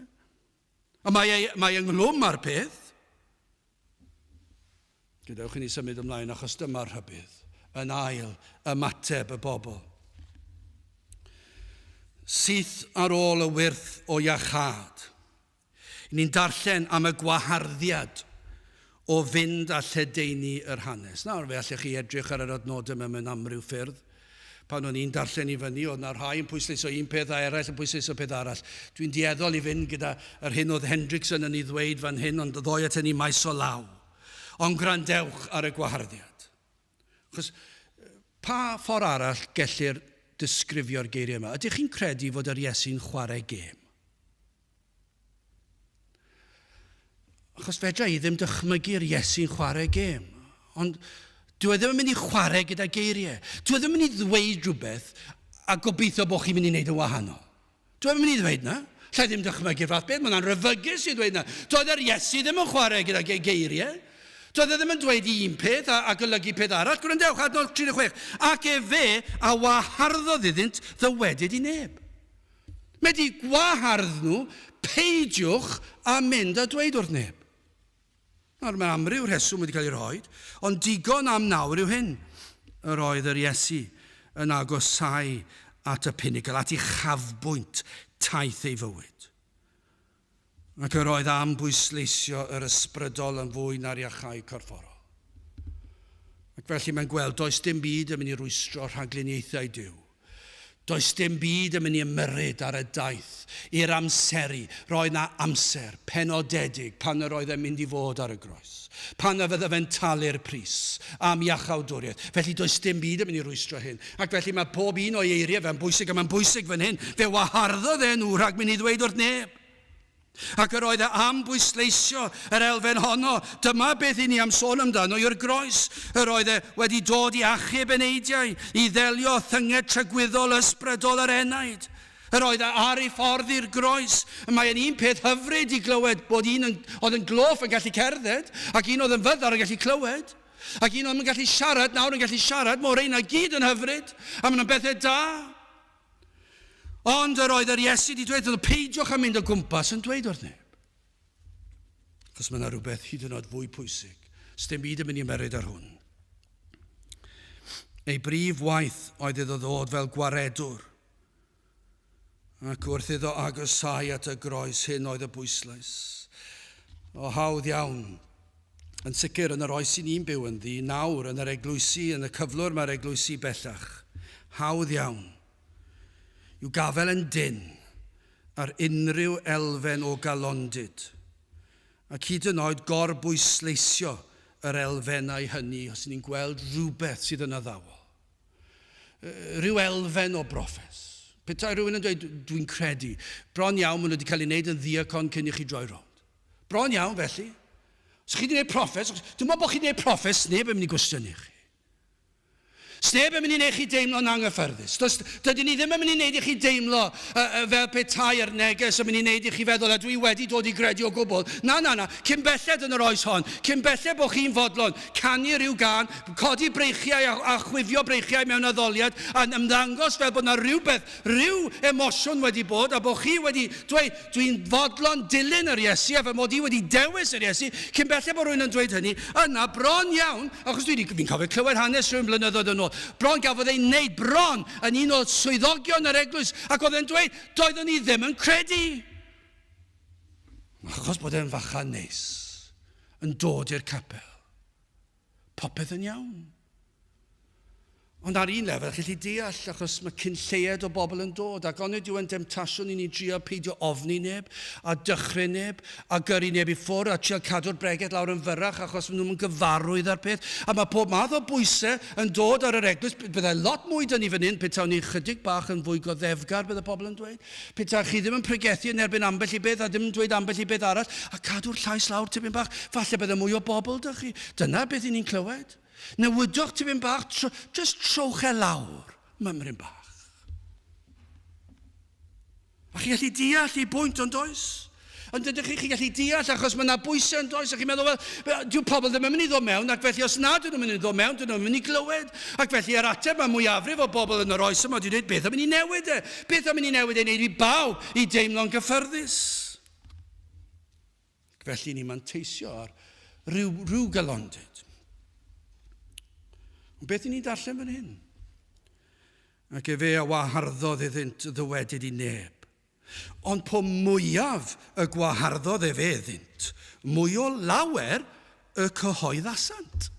A mae, e, mae ynghlwm â'r peth. Gadewch i ni symud ymlaen achos dyma'r rhybudd yn ail ymateb y bobl. Syth ar ôl y wyrth o iachâd. Ni'n darllen am y gwaharddiad o fynd a lledaenu yr hanes. Nawr, fe allech chi edrych ar yr adnodau yma mewn amryw ffyrdd. Pan o'n i'n darllen i fyny, oedd na rhai yn pwysleisio un peth a eraill yn pwysleisio peth arall. Dwi'n dueddol i fynd gyda yr hyn oedd Hendrickson yn ei ddweud fan hyn, ond ddoi at hynny maes o law. Ond gwrandewch ar y gwaharddiad. Achos, pa ffordd arall gellir disgrifio'r geiriau yma? Ydych chi'n credu fod yr Iesu'n chwarae gêm? Achos fedra i ddim dychmygu'r Iesu'n chwarae gêm. Ond dwi e ddim yn mynd i chwarae gyda geiriau. Dwi e ddim yn mynd i ddweud rhywbeth a gobeithio bod chi'n mynd i wneud yn wahanol. Dwi e ddim yn mynd i ddweud na. Lle ddim dychmygu'r fath beth, mae'n rhyfygus i ddweud na. Doedd yr Iesu ddim yn chwarae gyda geiriau. Doedd e ddim yn dweud un peth a, a golygu peth arall. Gwrandewch, adnod 36. Ac efe a waharddodd iddynt ddywedyd i neb. Mae 'di gwahardd nhw, peidiwch â mynd a dweud wrth neb. Nawr, mae amryw rheswm wedi cael ei rhoi, ond digon am nawr yw hyn. Yr oedd yr Iesu yn agosáu at y pinacl, at uchafbwynt taith ei fywyd. Ac yr oedd am bwysleisio yr ysbrydol yn fwy na'r iachau corfforol. Ac felly mae'n gweld does dim byd yn mynd i rwystro rhagluniaethau Duw. Does dim byd yn mynd i ymyrryd ar y daith i'r amseru. Roedd 'na amser penodedig pan yr oedd e'n mynd i fod ar y groes, pan y fydde fe'n talu'r pris am iachawdwriaeth. Felly does dim byd yn mynd i rwystro hyn. Ac felly mae pob un o'i eiriau fe'n bwysig, a mae'n bwysig fan hyn. Fe waharddodd e nhw rhag mynd i ddweud wrth neb. Ac yr oedd e am bwysleisio yr elfen honno. Dyma beth i ni am sôn amdano yw'r groes. Yr oedd e wedi dod i achub eneidiau, i ddelio â thynged tragwyddol ysbrydol yr enaid. Yr oedd e ar ei ffordd i'r groes. Mae'n un peth hyfryd i glywed bod un yn, oedd yn gloff yn gallu cerdded, ac un oedd yn fyddar yn gallu clywed, ac un oedd yn gallu siarad nawr yn gallu siarad, mae o reina gyd yn hyfryd, a maen nhw'n bethau da. Ond yr oedd yr Iesu wedi dweud, peidiwch â mynd o gwmpas yn dweud wrth neb. Achos mae yna rhywbeth hyd yn oed fwy pwysig. Sdim byd yn mynd i ymyrryd ar hwn. Ei brif waith oedd iddo ddod fel gwaredwr. Ac wrth iddo agosau at y groes, hyn oedd y bwyslais. O hawdd iawn, yn sicr yn yr oes i ni'n byw ynddi, nawr yn yr eglwysi, yn y cyflwr mae'r eglwysi bellach, hawdd iawn yw gafael yn dynn ar unrhyw elfen o galondid, ac hyd yn oed gorbwysleisio yr elfennau hynny os ni'n gweld rhywbeth sydd yn addawol. Rhyw elfen o broffes. Petai rhywun yn dweud, dwi'n credu, bron iawn maen nhw wedi cael ei wneud yn ddiacon cyn i chi droi rownd. Bron iawn felly. Os chi wedi gwneud proffes, dwi'n meddwl bod chi wedi gwneud proffes, neb yn mynd i gwestiynu chi. Sneb yn mynd i wneud chi deimlo'n anghyffyrddus. Does, dydyn ni ddim yn mynd i wneud i chi deimlo uh, uh, fel petai yr neges yn mynd i wneud i chi feddwl a dwi wedi dod i gredu o gwbl. Na, na, na. Cyn belled yn yr oes hon, cyn belled bod chi'n fodlon canu rhyw gân, codi breichiau a, a chwifio breichiau mewn addoliad, a'n ymddangos fel bod yna rhywbeth, rhyw emosiwn wedi bod, a bod chi wedi dweud, Dwi'n fodlon dilyn yr Iesu a fy mod i wedi dewis yr Iesu, cyn belled bod rhywun yn dweud hynny, yna bron iawn, achos dwi wedi, fi'n cofio clywed hanes rhywun blynyddoedd yn ôl, bron gafodd ei wneud bron yn un o swyddogion yr eglwys, ac oedd e'n dweud, doeddwn i ddim yn credu. Achos bod e'n fachan neis. yn dod i'r capel. Popeth yn iawn. Ond ar un lefel, chi'n gallu deall, achos mae cyn lleied o bobl yn dod, ac onid yw e'n demtasiwn i ni drio peidio ofni neb, a dychryn neb, a gyrru neb i ffwrdd, a trio cadw'r bregeth lawr yn fyrrach, achos maen nhw'n gyfarwydd â'r peth. A mae pob math o bwysau yn dod ar yr eglwys. Byddai lot mwy 'da ni fan hyn petawn ni chydig bach yn fwy goddefgar, bydde pobl yn dweud. Petai chi ddim yn pregethu yn erbyn ambell i beth a ddim yn dweud ambell i beth arall, a cadw'r llais lawr tipyn bach, falle bydde mwy o bobl 'da chi. Dyna beth 'y ni'n clywed. Newidwch tipyn bach, tro, just trowch e lawr, mymryn bach. A chi gallu deall ei bwynt, ond oes? Ond ydych chi, chi gallu deall achos mae yna bwysau yn does, a chi'n meddwl, wel, dyw pobl ddim yn mynd i ddod mewn, ac felly os nad ydyn nhw'n mynd i ddod mewn, dyn nhw'n mynd i glywed. Ac felly yr ateb mae mwyafrif o bobl yn yr oes yma wedi dweud, beth am i ni newid e? Beth am i ni newid e i wneud i bawb i deimlo'n gyffyrddus? Ac felly ni'n manteisio ar ryw, rhyw galondid. Ond beth i ni'n darllen fan hyn? Ac efe a waharddodd iddynt ddywedyd i neb. Ond po mwyaf y gwaharddodd efe iddynt, mwy o lawer y cyhoeddasant.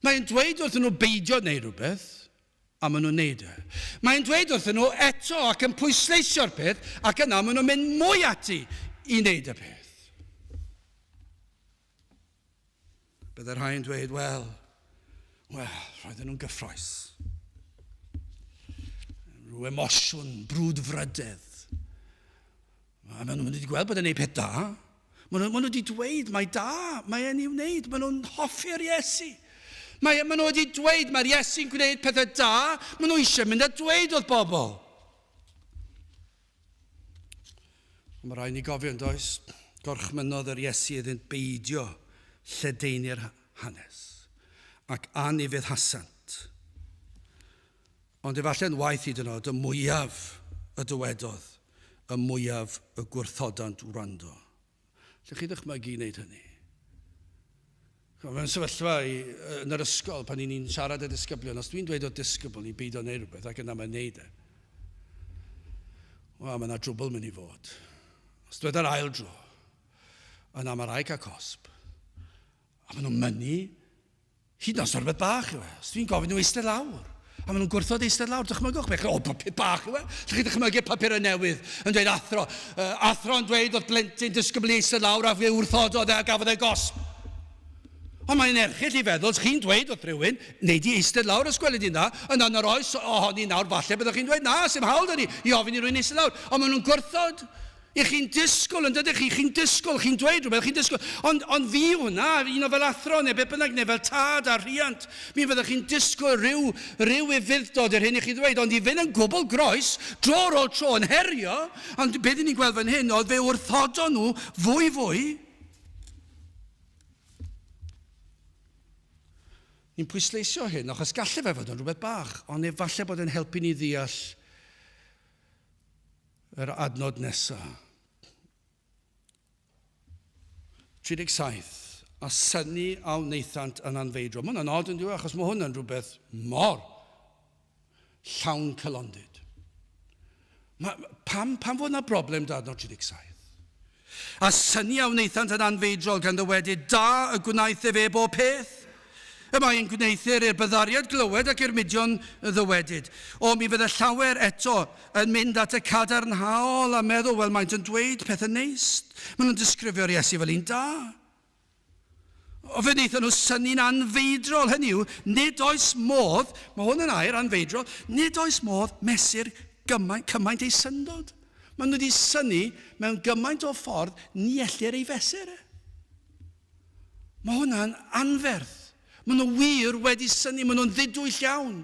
Mae'n dweud wrthyn nhw beidio wneud rhywbeth, A maen nhw'n neud e. Mae'n dweud wrthyn nhw eto ac yn pwysleisio'r peth, ac yna maen nhw'n mynd mwy ati i wneud y peth. Bydde rhai yn dweud, wel, wel, roedden nhw'n gyffroes. Rhyw emosiwn, brwdfrydedd. Maen nhw'n wedi gweld bod e'n neud peth da. Maen nhw, maen nhw wedi dweud, mae da, mae e'n ei wneud. Maen nhw'n hoffi'r Iesu. Mae, maen nhw wedi dweud, mae'r Iesu'n gwneud pethau da. Maen nhw eisiau mynd a dweud wrth bobl. Ond mae rhaid ni gofio yn does, gorchmynnodd yr Iesu iddynt beidio lledaenu'r hanes ac anufuddhasant. Ond efallai'n waeth hyd yn oed, y mwyaf y dywedodd, y mwyaf y gwrthodant wrando. Lle chi ddychmygu wneud hynny? Mewn sefyllfa i, yn yr ysgol, pan ni'n siarad â disgyblion, os dwi'n dweud o disgybl i beidio wneud rhywbeth ac yna mae'n neud e, wel, mae yna drwbl mynd i fod. Os dweud ar ail dro, yna mae rai cael cosb. A maen nhw'n mynnu Hyd yn oed os rhywbeth bach yw e. Os dwi'n gofyn nhw eistedd lawr, a maen nhw'n gwrthod eistedd lawr, dychmygwch beth, o, papur bach yw e. Lle chi dychmygu papurau newydd yn dweud athro, uh, athro yn dweud oedd blentyn disgybl i eistedd lawr a fe wrthododd e a gafodd e gosb. Ond mae'n erchyll i feddwl, os chi'n dweud wrth rhywun, neu di eistedd lawr os gweled di'n dda, yna yn yr oes ohoni nawr, falle byddwch chi'n dweud, na, sy'm hawl da ni i ofyn i rhywun eistedd lawr. Ond maen nhw'n gwrthod. I chi'n disgwyl, yn dydych chi? Chi'n disgwyl, chi'n dweud rhywbeth, chi'n disgwyl. Ond, ond fi yw hwnna, un o fel athro neu beth bynnag, neu fel tad a rhiant. Mi fyddwch chi'n disgwyl rhyw, rhyw ufudd-dod i'r hyn i chi ddweud, ond i fynd yn gwbl groes, dro ar ôl tro yn herio, ond beth ni'n gweld fan hyn, oedd fe wrthodon nhw fwy fwy. Ni'n pwysleisio hyn, achos gallai fe fod yn rhywbeth bach, ond efallai bod e'n helpu ni ddeall Yr adnod nesa. 37. A synnu a wnaethant yn anfeidrol. Mae hwnna'n od yn dyw e, achos mae hwn yn rhywbeth mor llawn cylondid. Ma, pam, pam fod yna broblem da adnod 37? A synnu a wnaethant yn anfeidrol gan ddywedyd, Da y gwnaeth efe bob peth. Y mae yn gwneuthur i'r byddariad glywed ac i'r mudion ddywedyd. O, mi fydde llawer eto yn mynd at y cadarnhaol a meddwl, wel, maent yn dweud pethau neis. Maen nhw'n disgrifio'r Iesu fel un da. O, fe wnaethon nhw synnu'n anfeidrol, hynny yw, nid oes modd, mae hwn yn air anfeidrol, nid oes modd mesur gymaint, cymaint ei syndod. Maen nhw wedi synnu mewn gymaint o ffordd ni ellir ei fesur e. Mae hwnna'n anferth. Maen nhw wir wedi synnu, maen nhw'n ddidwyll iawn.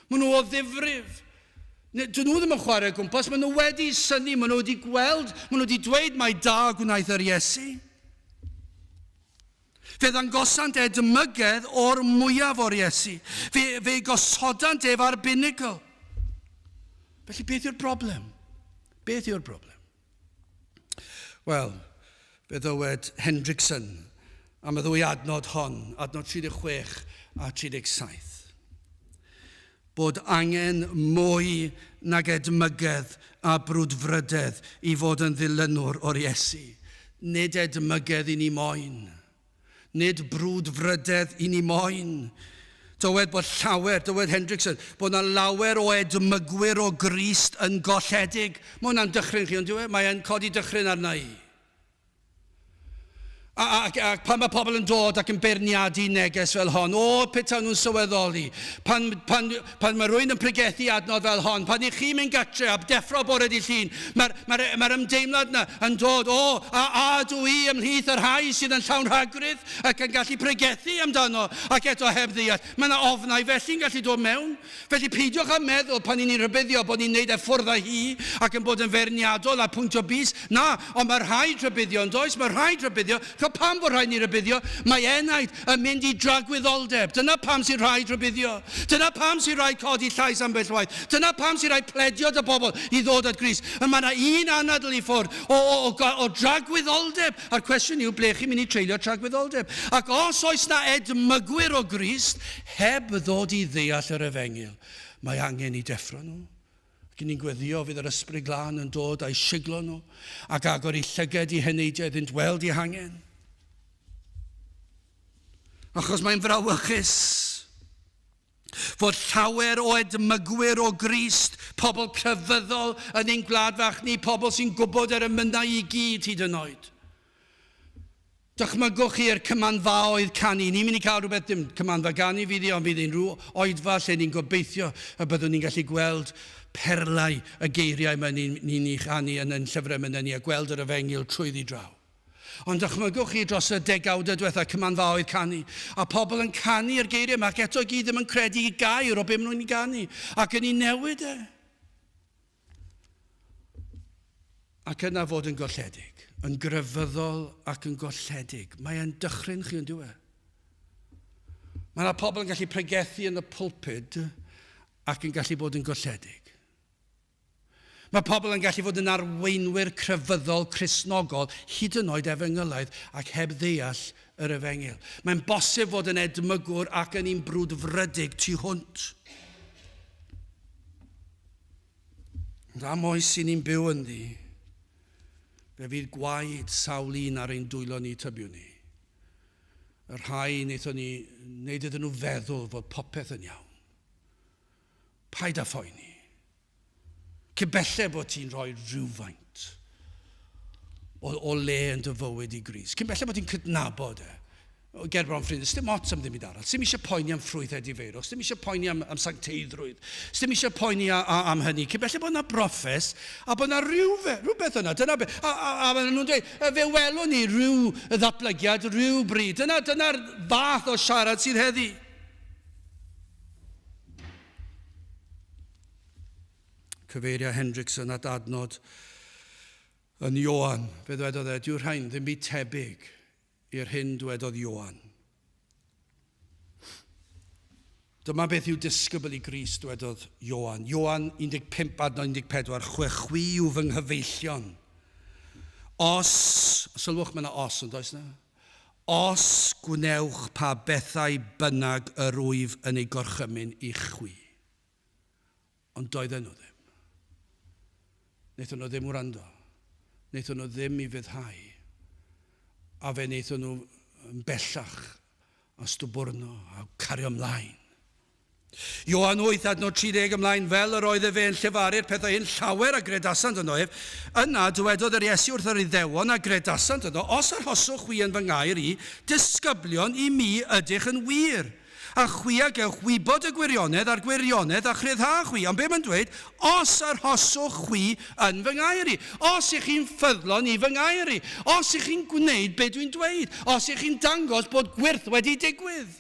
Maen nhw o ddifrif. Dyn nhw ddim yn chwarae o gwmpas, maen nhw wedi synnu, maen nhw wedi gweld, maen nhw wedi dweud mai da gwnaeth yr Iesu. Fe ddangosant edmygedd o'r mwyaf o'r Iesu. Fe, fe gosodant ef ar binigl. Felly beth yw'r broblem? Beth yw'r broblem? Wel, fe ddywed Hendrickson am y ddwy adnod hon, adnod 36 a 37, bod angen mwy nag edmygedd a brwdfrydedd i fod yn ddilynwr o'r Iesu. Nid edmygedd i ni moyn. Nid brwdfrydedd i ni moyn. Dywed bod llawer, dywed Hendrickson, bod yna lawer o edmygwyr o Grist yn golledig. Mae hwnna'n dychryn chi, ond dyw e? Mae'n codi dychryn arna i. A, ac, ac pan mae pobl yn dod ac yn beirniadu neges fel hon, o, petawn nhw'n sylweddoli, pan, pan, pan mae rhywun yn pregethu adnod fel hon, pan i chi'n mynd gatre a deffro bore di llun, mae'r mae, mae ymdeimlad yna yn dod, o, a, a dw i ymhlith y rhai sydd yn llawn rhagrith ac yn gallu pregethu amdano, ac eto heb ddeall. Mae yna ofnau felly'n gallu dod mewn. Felly peidiwch â meddwl pan 'y ni'n rhybuddio bod ni'n neud e ffwrdd â hi ac yn bod yn feirniadol a pwyntio bys. Na, ond mae rhaid rhybuddio, yn does? Mae rhaid rhybuddio. Ch'od pam fod rhaid ni rybuddio? Mae enaid yn mynd i dragwyddoldeb. Dyna pam sy'n rhaid rhybuddio. Dyna pam sy'n rhaid codi llais ambell waith. Dyna pam sy'n rhaid pledio 'da bobl i ddod at Grist. Y mae 'na un anadl i ffwrdd o, o, o, o dragwyddoldeb. A'r cwestiwn yw, ble chi'n mynd i treulio tragwyddoldeb? Ac os oes 'na edmygwyr o Grist heb ddod i ddeall yr efengyl, mae angen i deffro nhw. Ac ni'n gweddio fydd yr Ysbryd Glân yn dod a'i siglo nhw ac agor eu llyged i heneidiau iddynt weld eu hangen. Achos mae'n frawychus fod llawer o edmygwyr o Grist, pobl crefyddol yn ein gwlad fach ni, pobl sy'n gwybod yr emynau i gyd hyd yn oed. Dychmygwch chi'r cymanfaoedd canu. Ni'n mynd i cael rhywbeth, dim cymanfa ganu fydd hi, ond fydd hi'n rhyw oedfa lle ni'n gobeithio y byddwn ni'n gallu gweld perlau y geiriau mae ni'n ni, ni chanu yn ein llyfrau emynau ni a gweld yr efengyl trwyddi draw. Ond dychmygwch chi dros y degawdau diwetha cymanfaoedd canu, a pobl yn canu'r geiriau yma ac eto i gyd ddim yn credu i gair o be maen nhw'n ei ganu, ac yn ei newid e. Ac yna fod yn golledig, yn grefyddol ac yn golledig. Mae e'n dychryn chi yn dyw e? Mae yna pobl yn gallu pregethu yn y pulpud ac yn gallu bod yn golledig. Mae pobl yn gallu fod yn arweinwyr crefyddol Cristnogol, hyd yn oed efengylaidd, ac heb ddeall yr efengyl. Mae'n bosib fod yn edmygwr ac yn un brwdfrydig tu hwnt. Ond am oes sy'n ni'n byw ynddi, fe fydd gwaed sawl un ar ein dwylo ni, tybiwn ni. Y rhai wnaethon ni wneud iddyn nhw feddwl fod popeth yn iawn. Paid â phoeni. Cyn belled bod ti'n rhoi rhywfaint o, o le yn dy fywyd i Grist. Cyn belled bod ti'n cydnabod e. Ger bron ffrind, dim ots am ddim byd arall. Dim eisiau poeni am ffrwyth edifeirwch, dim eisiau poeni am, am sancteiddrwydd, dim eisiau poeni a, a, am hynny. Cyn belled bod yna broffes a bod yna rhywbeth, rhywbeth yna. Dyna be, a, a, a maen nhw'n dweud, fe welwn ni rhyw ddatblygiad rhyw bryd. Dyna, dyna'r fath o siarad sydd heddi. Cyfeiria Hendrickson at adnod yn Ioan. Fe ddwedodd e, dyw'r rhain ddim byd tebyg i'r hyn dwedodd Ioan. Dyma beth yw disgybl i Grist, dwedodd Ioan. Ioan 15 adnod 14, chwe chwi yw fy nghyfeillion. Os, sylwch mae yna os yn does na? Os gwnewch pa bethau bynnag yr wyf yn eu gorchymyn i chwi. Ond doedden nhw ddim. Wnaethon nhw ddim wrando. Wnaethon nhw ddim i fyddhau. A fe wnaethon nhw yn bellach a stwbwrno a cario ymlaen. Ioan 8, adnod 30 ymlaen, fel yr oedd efe yn llefaru'r pethau hyn, llawer a gredasant ynddo ef. Yna dywedodd yr Iesu wrth yr Iddewon a gredasant ynddo, Os arhoswch chwi yn fy ngair i, disgyblion i mi ydych yn wir. A chwi a gewch wybod y gwirionedd, a'r gwirionedd a'ch rhyddhâ chwi. Ond be mae'n dweud? Os arhoswch chwi yn fy ngair i. Os ych chi'n ffyddlon i fy ngair i. Os ych chi'n gwneud be dwi'n dweud. Os ych chi'n dangos bod gwyrth wedi digwydd.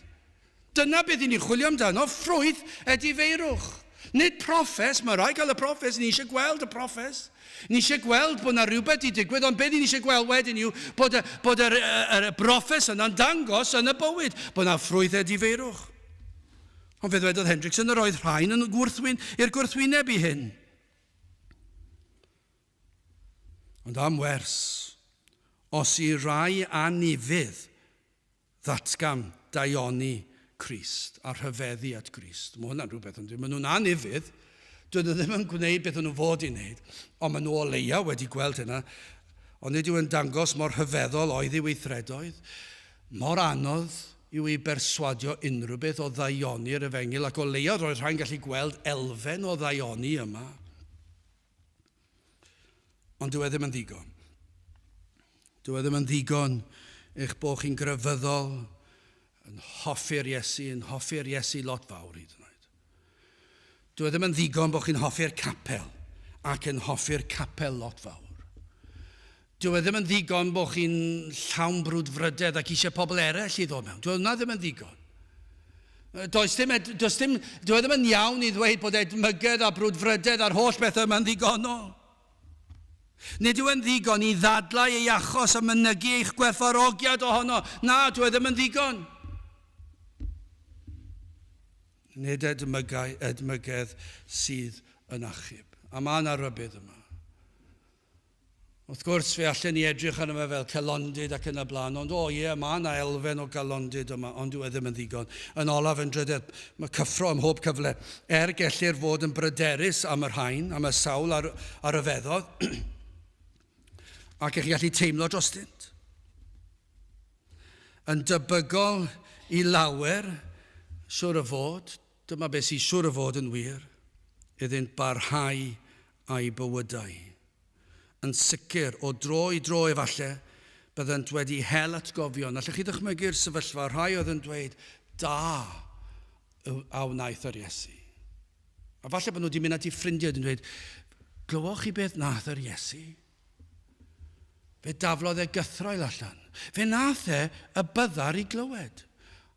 Dyna beth i ni'n chwilio amdano, ffrwyth edifeirwch. Nid proffes, mae rhaid cael y proffes, ni eisiau gweld y proffes. Ni eisiau gweld bod yna rhywbeth wedi digwydd, ond beth ni eisiau gweld wedyn yw bod y, bod yr, yr, y broffes yna'n dangos yn y bywyd, bod yna ffrwyth edifeirwch. Ond fe ddwedodd Hendrickson yr oedd rhain yn gwrthwyn, i'r gwrthwyneb i hyn. Ond am wers, os i rai anufudd ddatgan daioni Crist a rhyfeddu at Grist. Mae hwnna'n rhywbeth, ond maen nhw'n anufudd, dyn nhw ddim yn gwneud beth o'n nhw fod i wneud, ond maen nhw o leia wedi gweld hynna. Ond nid yw yn dangos mor rhyfeddol oedd ei weithredoedd, mor anodd yw ei berswadio unrhyw beth o ddaioni'r efengyl, ac o leia roedd rhai'n gallu gweld elfen o ddaioni yma. Ond dyw e ddim yn ddigon. Dyw e ddim yn ddigon eich bod chi'n grefyddol, yn hoffi'r Iesu, yn hoffi'r Iesu lot fawr hyd yn oed. Dyw e ddim yn ddigon bod chi'n hoffi'r capel ac yn hoffi'r capel lot fawr. Dyw e ddim yn ddigon bod chi'n llawn brwdfrydedd ac eisiau pobl eraill i ddod mewn. Dyw hwnna ddim yn ddigon. Does dim, does dim, dyw e ddim yn iawn i ddweud bod edmygedd a brwdfrydedd a'r holl bethau yma'n ddigonol. Nid yw e'n ddigon i ddadlau ei achos a mynygu eich gwerthfawrogiad ohono. Na, dyw e ddim yn ddigon. Nid edmygau, edmygedd sydd yn achub. A mae yna rybudd yma. Wrth gwrs, fe allen ni edrych arno fe fel celondid ac yn y blaen, ond o ie, mae yna elfen o galondid yma, ond dyw e ddim yn ddigon. Yn olaf, yn drydedd, mae cyffro ym mhob cyfle. Er gellir fod yn bryderus am y rhain, am y sawl ar, ar ryfeddodd, ac eich gallu teimlo drostynt. Yn debygol i lawer, siwr o fod, dyma beth sy'n siwr o fod yn wir, iddynt barhau â'u bywydau. Yn sicr, o dro i dro efallai, byddent wedi hel atgofion. Allwch chi ddychmygu'r sefyllfa, rhai oedd yn dweud, da a wnaeth yr Iesu. A falle bod nhw wedi mynd at eu ffrindiau yn dweud, glywoch chi beth nath yr Iesu? Fe daflodd e gythraul allan. Fe nath e y byddar i glywed.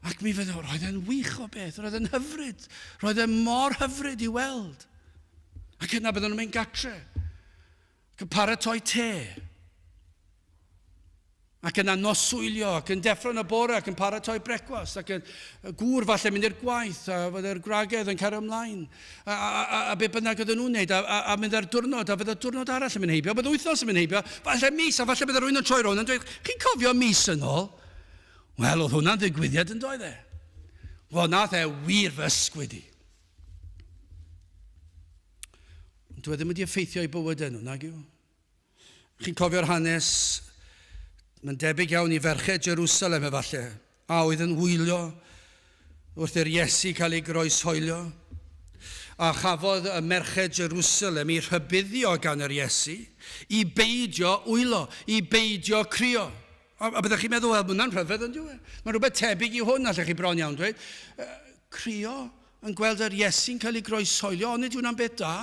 Ac mi fydde, roedd e'n wych o beth, roedd e'n hyfryd, roedd e mor hyfryd i weld. Ac yna bydden nhw'n mynd gatre, ac yn paratoi te. Ac yna noswylio, ac yn deffro yn y bore, ac yn paratoi brecwast, ac yn gŵr falle mynd i'r gwaith, a fydde'r gwragedd yn cario ymlaen, a, a, a, a be bynnag oedden nhw'n wneud, a, a, a mynd ar diwrnod, a fydde diwrnod arall yn mynd heibio, bydde wythnos yn mynd heibio, falle mis, a falle bydde rhywun yn troi rownd yn dweud, chi'n cofio mis yn ôl? Wel, oedd hwnna'n ddigwyddiad yn doedd e? Wel, nath e wir fy ysgwyd i. Ond dwi e ddim wedi effeithio i bywydau nhw, nag yw? Chi'n cofio'r hanes, mae'n debyg iawn i ferched Jerusalem efallai, a oedd yn wylio wrth i'r Iesu cael ei groeshoelio. A chafodd y merched Jerusalem eu rhybuddio gan yr Iesu i beidio wylo, i beidio crio. A, a byddech chi'n meddwl, wel, mae hwnna'n rhyfedd yn dyw e? Mae rhywbeth tebyg i hwn, allech chi bron iawn dweud. Crio yn gweld yr Iesu'n cael ei groeshoelio, onid yw hwnna'n beth da?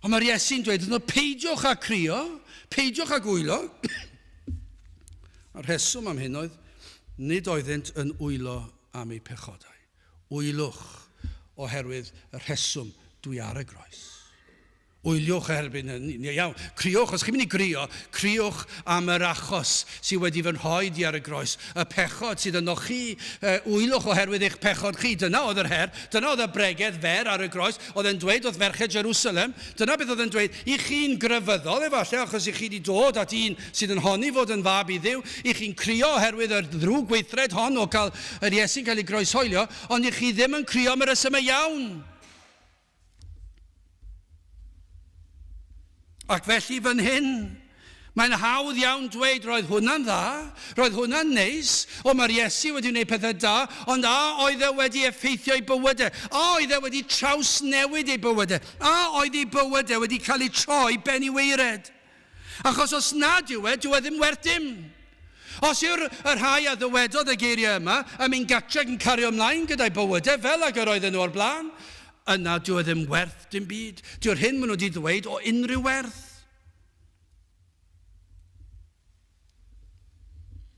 Ond mae'r Iesu'n dweud wrthyn nhw, peidiwch â crio, peidiwch â gwylo. A'r rheswm am hyn oedd, nid oeddynt yn wylo am eu pechodau. Wylwch oherwydd y rheswm dwi ar y groes. Wyliwch erbyn hynny. Iawn, criwch, os chi'n mynd i grio, criwch am yr achos sydd wedi fy rhoi di ar y groes, y pechod sydd yno chi. Wylwch oherwydd eich pechod chi. Dyna oedd yr her, dyna oedd y bregeth fer ar y groes. Oedd e'n dweud wrth ferched Jerusalem, dyna beth oedd e'n dweud, i chi'n grefyddol efallai, achos i chi wedi dod at un sydd yn honni fod yn fab i Dduw, i chi'n crio oherwydd yr ddrwg weithred hon o gael yr Iesu'n cael ei groeshoelio, ond i chi ddim yn crio am y rhesymau iawn. Ac felly fan hyn, mae'n hawdd iawn dweud roedd hwnna'n dda, roedd hwnna'n neis, o mae'r Iesu wedi gwneud pethau da, ond a oedd e wedi effeithio ei bywydau? A oedd e wedi trawsnewid ei bywydau? A oedd ei bywydau wedi cael eu troi ben i waered? Achos os nad yw e, dyw e ddim werth dim. Os yw'r y rhai a ddywedodd y geiriau yma yn mynd gartre ac yn cario ymlaen gyda'i bywydau fel ag yr oedden nhw o'r blaen, yna dyw e ddim werth dim byd. Dyw'r hyn maen nhw wedi ddweud o unrhyw werth.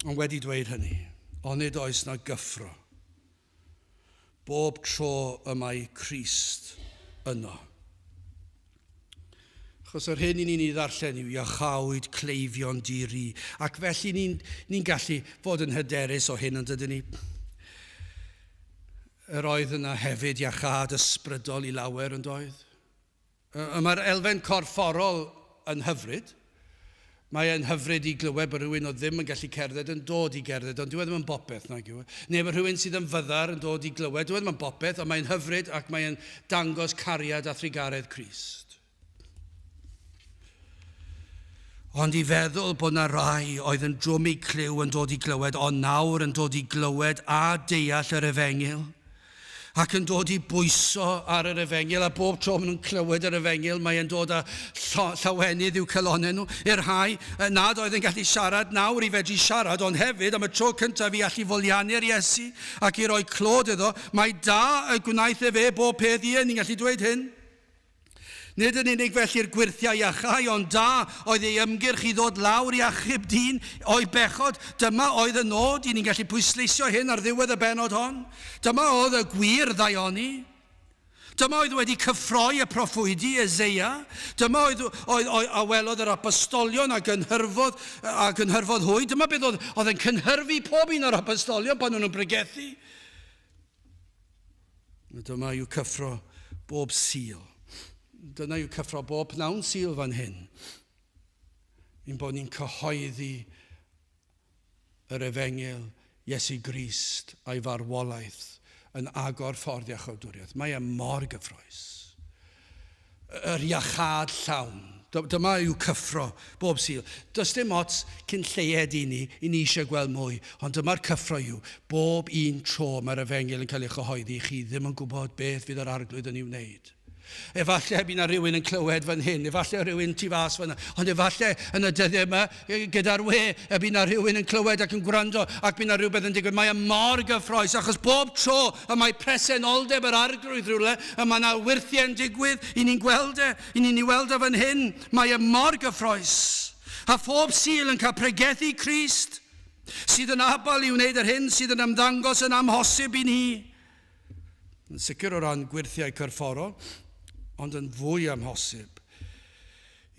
Ond wedi dweud hynny, onid oes na gyffro bob tro y mae Crist yno. Achos yr hyn i ni'n ei ddarllen yw iachawyd cleifion di-ri, ac felly ni'n ni gallu fod yn hyderus o hyn, ond ydyn ni? Yr oedd yna hefyd iachâd ysbrydol i lawer, yn doedd? Y mae'r elfen corfforol yn hyfryd. Mae e'n hyfryd i glywed bod rhywun oedd ddim yn gallu cerdded yn dod i gerdded, ond dyw e ddim yn bopeth, nag yw e? Neu bod rhywun sydd yn fyddar yn dod i glywed, dyw e ddim yn bopeth, ond mae'n hyfryd ac mae'n dangos cariad a thrugaredd Crist. Ond i feddwl bod 'na rai oedd yn drwm eu clyw yn dod i glywed, ond nawr yn dod i glywed a deall yr efengyl, ac yn dod i bwyso ar yr efengyl, a bob tro maen nhw'n clywed yr efengyl, mae e'n dod â llawenydd i'w calonnau nhw. I'r rhai nad oedd yn gallu siarad nawr i fedru siarad, ond hefyd am y tro cyntaf i allu foliannu'r Iesu ac i roi clod iddo, mai da y gwnaeth efe bob peth, ie, ni'n gallu dweud hyn. Nid yn unig felly'r gwyrthiau iachau, ond da oedd ei ymgyrch i ddod lawr i achub dyn o'i bechod. Dyma oedd y nod, i ni'n gallu pwysleisio hyn ar ddiwedd y bennod hon. Dyma oedd y gwir ddaioni. Dyma oedd wedi cyffroi y proffwydi, Eseia. Dyma oedd, oedd, oedd, a welodd yr apostolion a gynhyrfodd, a gynhyrfodd hwy. Dyma beth oedd, oedd yn cynhyrfu pob un o'r apostolion pan nhw'n pregethu. Dyma yw cyffro bob Sul. Dyna yw cyffro bob pnawn Sul fan hyn. Ein bod ni'n cyhoeddi yr efengyl Iesu Grist a'i farwolaeth yn agor ffordd iachawdwriaeth. Mae e mor gyffrous. Yr iachâd llawn. Dyma yw cyffro bob Sul. Does dim ots cyn lleied i ni, i ni eisiau gweld mwy, ond dyma'r cyffro yw, bob un tro mae'r efengyl yn cael ei chyhoeddi, chi ddim yn gwybod beth fydd yr Arglwydd yn ei wneud. Efallai bydd 'na rhywun yn clywed fan hyn, efallai rhywun tu fas fan'na, ond efallai yn y dyddiau yma gyda'r we, y bydd 'na rhywun yn clywed ac yn gwrando ac bydd 'na rhywbeth yn digwydd. Mae e mor gyffrous achos bob tro y mae presenoldeb yr Arglwydd rhywle, y mae 'na wyrthiau'n digwydd, i ni'n gweld e, i ni'n ei weld e fan hyn. Mae e mor gyffrous. A phob Sul yn cael pregethu Crist, sydd yn abal i wneud yr hyn sydd yn ymddangos yn amhosib i ni. Yn sicr o ran gwyrthiau corfforol, ond yn fwy amhosib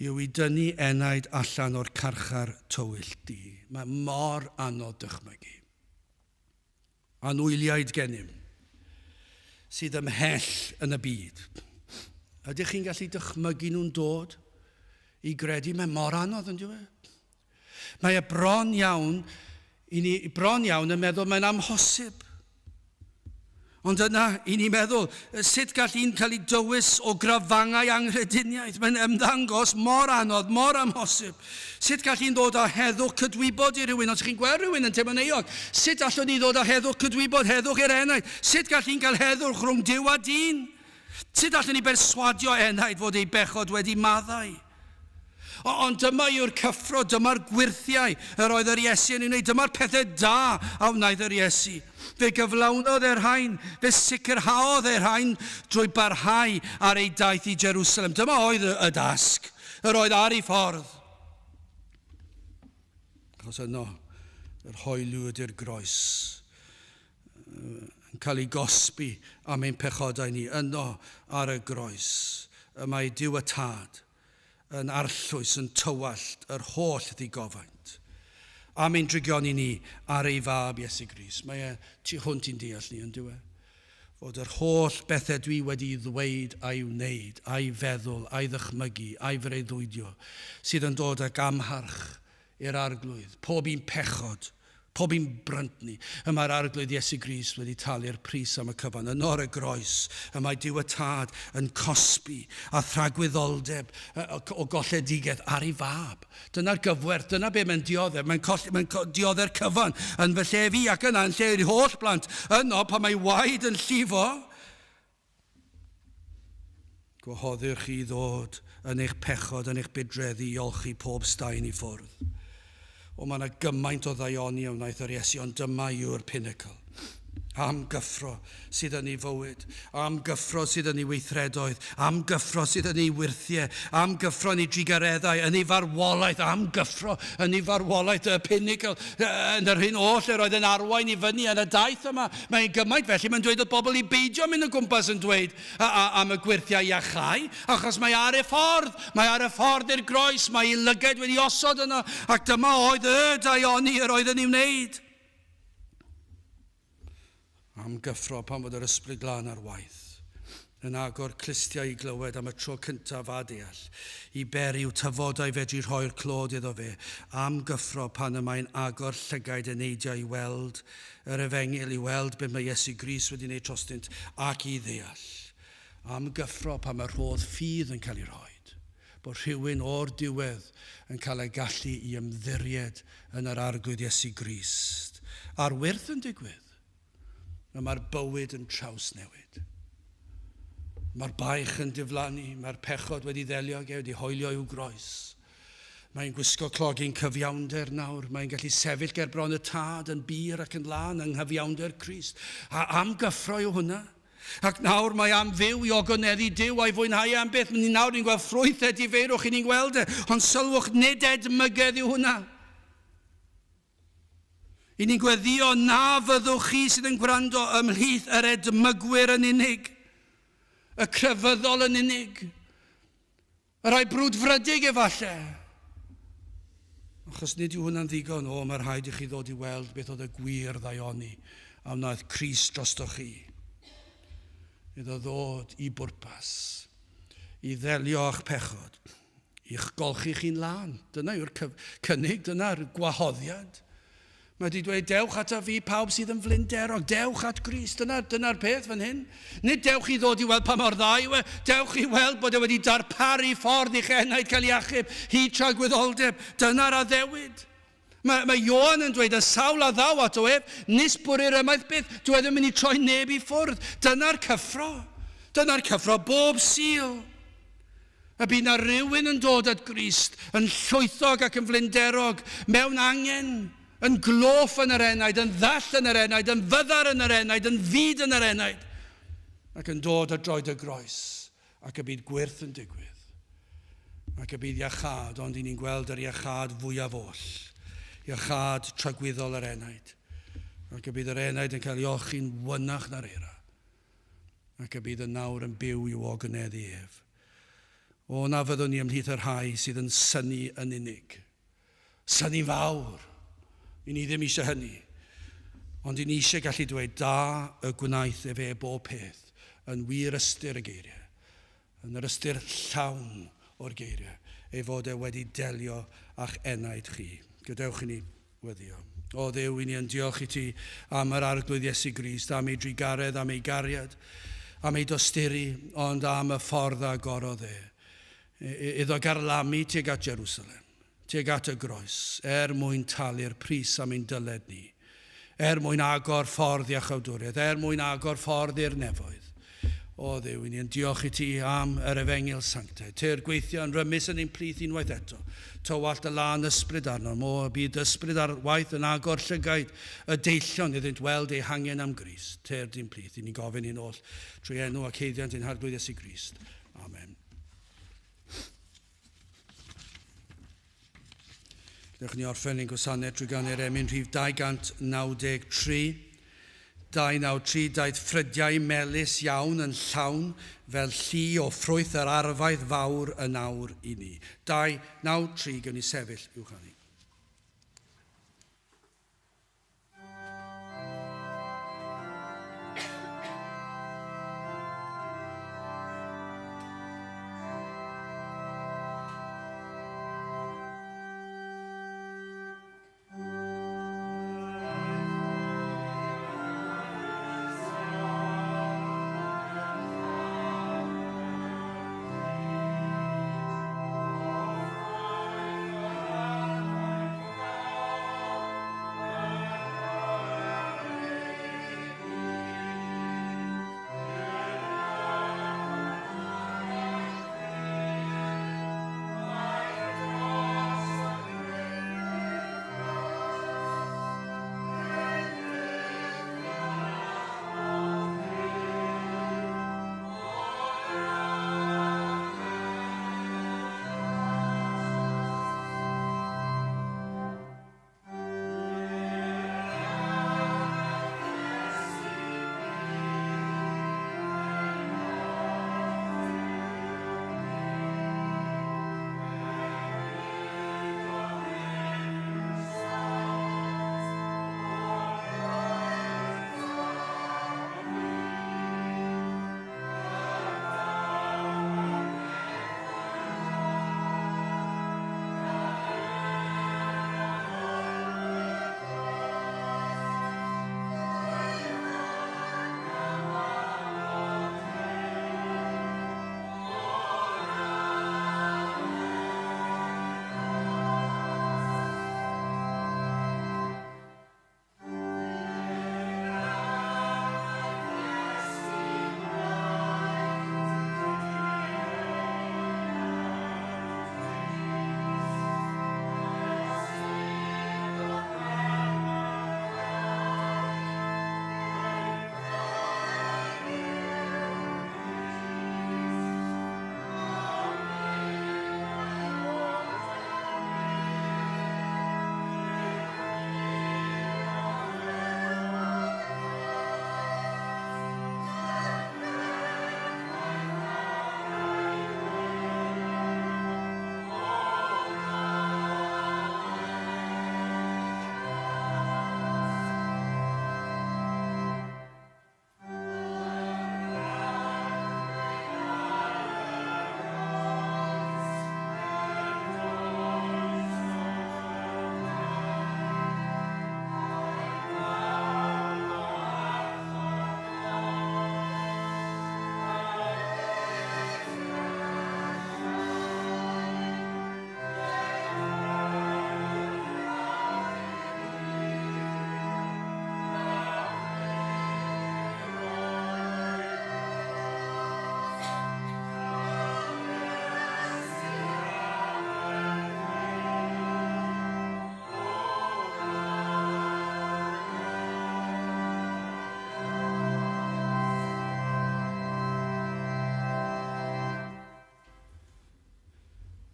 yw i dynnu enaid allan o'r carchar tywyll du. Mae mor anodd dychmygu. Anwyliaid gennym sydd ymhell yn y byd. Ydych chi'n gallu dychmygu nhw'n dod i gredu? Mae mor anodd yn dyw e? Mae e bron iawn, i ni bron iawn yn meddwl mae'n amhosib. Ond yna, i ni meddwl, sut gall un cael ei dywys o grafangau anghrediniaeth? Mae'n ymddangos mor anodd, mor amhosib. Sut gall un ddod â heddwch cydwybod i rywun? Os chi'n gweld rhywun yn teimlo'n euog, sut allwn ni ddod â heddwch cydwybod, heddwch i'r enaid? Sut gall un gael heddwch rhwng Duw a dyn? Sut allwn ni berswadio enaid fod ei bechod wedi maddau? Ond dyma yw'r cyffro, dyma'r gwyrthiau yr oedd yr Iesu yn ei wneud, dyma'r pethau da a wnaeth yr Iesu. Fe gyflawnodd e'r rhain, fe sicrhaodd e'r rhain drwy barhau ar ei daith i Jerusalem. Dyma oedd y, y dasg yr oedd ar ei ffordd. Achos yno, yr hoeliwyd i'r groes yn cael ei gosbi am ein pechodau ni yno ar y groes. Y mae Duw y Tad yn arllwys, yn tywallt yr holl ddigofaint am ein drygioni ni ar ei fab Iesu Grist. Mae e tu hwnt i'n deall ni, yn dyw e? Fod yr holl bethau dwi wedi ddweud a'i wneud, a'i feddwl, a'i ddychmygu, a'i freuddwydio, sydd yn dod ag amharch i'r Arglwydd, pob un pechod, pob un bryntni, y mae'r Arglwydd Iesu Grist wedi talu'r pris am y cyfan. Yno ar y groes, y mae Duw y Tad yn cosbi a thragwyddoldeb o golledigaeth ar ei fab. Dyna'r gyfwerth, dyna be mae'n dioddef. Mae'n colli, mae'n dioddef cyfan yn fy lle fi ac yna yn lle i'r holl blant. Yno, pan mae waed yn llifo, Gwahoddir chi i ddod yn eich pechod, yn eich budreddi, i olchi pob staen i ffwrdd. O, mae yna gymaint o ddaioni a wnaeth yr Iesu, ond dyma yw'r pinnacle. Am gyffro sydd yn ei fywyd, am gyffro sydd yn ei weithredoedd, am gyffro sydd yn ei wyrthiau, am gyffro yn ei drugareddau, yn ei farwolaeth, am gyffro yn ei farwolaeth, y pinnacle, yn yr hyn oll yr oedd yn arwain i fyny yn y daith yma. Mae'n gymaint felly, mae'n dweud wrth bobl i beidio mynd o gwmpas yn dweud a, a, am y gwyrthiau iachau, achos mae ar ei ffordd, mae ar y ffordd i'r groes, mae ei lygaid wedi osod yno, ac dyma oedd y daioni yr oedd yn ei wneud. Am gyffro pan fod yr Ysbryd Glân ar waith, yn agor clustiau i glywed am y tro cyntaf a deall, i beri i'w tafodau fedru rhoi'r clod iddo fe, am gyffro pan y mae'n agor llygaid eneidiau i weld yr efengyl, i weld beth mae Iesu Grist wedi wneud trostynt, ac i ddeall. Am gyffro pan mae rhodd ffydd yn cael ei rhoid. Bod rhywun o'r diwedd yn cael ei gallu i ymddiried yn yr Arglwydd Iesu Grist. A'r wyrth yn digwydd. Mae'r bywyd yn trawsnewid. Mae'r baich yn diflannu, mae'r pechod wedi ddelio ag e, wedi hoelio i'w groes. Mae'n gwisgo clogyn cyfiawnder nawr. Mae'n gallu sefyll ger bron y Tad yn bur ac yn lân yng nghyfiawnder Crist. A am gyffro yw hwnna. Ac nawr mae am fyw i ogoneddu Duw a'i fwynhau am byth. Ni nawr ni'n gweld ffrwyth edifeirwch, i ni'n gweld e. Ond sylwch, nid edmygedd yw hwnna. I ni'n gweddio na fyddwch chi sydd yn gwrando ymhlith yr edmygwyr yn unig, y crefyddol yn unig, y rhai brwdfrydig efallai. Achos nid yw hwnna'n ddigon. O, mae rhaid i chi ddod i weld beth oedd y gwir ddaioni a wnaeth Crist drostoch chi. Iddo ddod i bwrpas, i ddelio â'ch pechod, i'ch golchi chi'n lân. Dyna yw'r cynnig, dyna'r gwahoddiad. Mae wedi dweud, dewch ata fi pawb sydd yn flinderog, dewch at Grist. Dyna'r dyna peth fan hyn. Nid dewch i ddod i weld pa mor dda yw e, dewch i weld bod e wedi darparu ffordd i'ch enaid cael ei achub, hyd tragwyddoldeb. Dyna'r addewid. Mae, mae Ioan yn dweud, y sawl a ddaw ato ef, nis bwrir ymaith byth, dyw e ddim yn mynd i troi neb i ffwrdd. Dyna'r cyffro. Dyna'r cyffro bob Sul. Y bydd 'na rywun yn dod at Grist, yn llwythog ac yn flinderog, mewn angen, yn gloff yn yr enaid, yn ddall yn yr enaid, yn fyddar yn yr enaid, yn fud yn yr enaid, ac yn dod at droed y groes, ac y bydd gwyrth yn digwydd, ac y bydd iachâd, ond i ni'n gweld yr iachâd fwyaf oll, iachâd tragwyddol yr enaid, ac y bydd yr enaid yn cael ei olchi'n wynach na'r eira. Ac y bydd yn nawr yn byw i'w ogoneddu ef. O, na fyddwn ni ymhlith y rhai sydd yn synnu yn unig. Synnu fawr. I ni ddim eisiau hynny. Ond i ni eisiau gallu dweud, da y gwnaeth efe bob peth, yn wir ystyr y geiriau, yn yr ystyr llawn o'r geiriau, ei fod e wedi delio â'ch enaid chi. Gadewch i ni weddio. O Dduw, i ni yn diolch i ti am yr Arglwydd Iesu Grist, am ei drugaredd, am ei gariad, am ei dosturi, ond am y ffordd a agorodd e. Iddo garlamu tuag at Jerusalem, tuag at y groes, er mwyn talu'r pris am ein dyled ni, er mwyn agor ffordd iachawdwriaeth, er mwyn agor ffordd i'r nefoedd. O Dduw, i ni yn diolch i ti am yr efengyl sanctaidd. Tyrd gweithio yn rymus yn ein plith unwaith eto. Tywallt y lân ysbryd arnom. O, y bydd ysbryd ar waith yn agor llygaid y deillion iddynt weld eu hangen am Grist. Tyrd i'n plith. I ni'n gofyn hyn oll trwy enw ac haeddiant ein Harglwydd Iesu Grist. Amen. Dewch ni orffen ein gwasanaeth drwy ganu'r emyn rhif 293. 293 daeth ffrydiau melys iawn yn llawn fel llu o ffrwyth yr arfaeth fawr yn awr i ni. 293, gewn ni sefyll i'w chanu.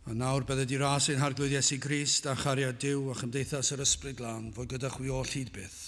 A nawr bydded i ras ein Harglwydd Iesu Grist a chariad Duw a chymdeithas yr Ysbryd Glân fod gyda chwi oll hyd byth.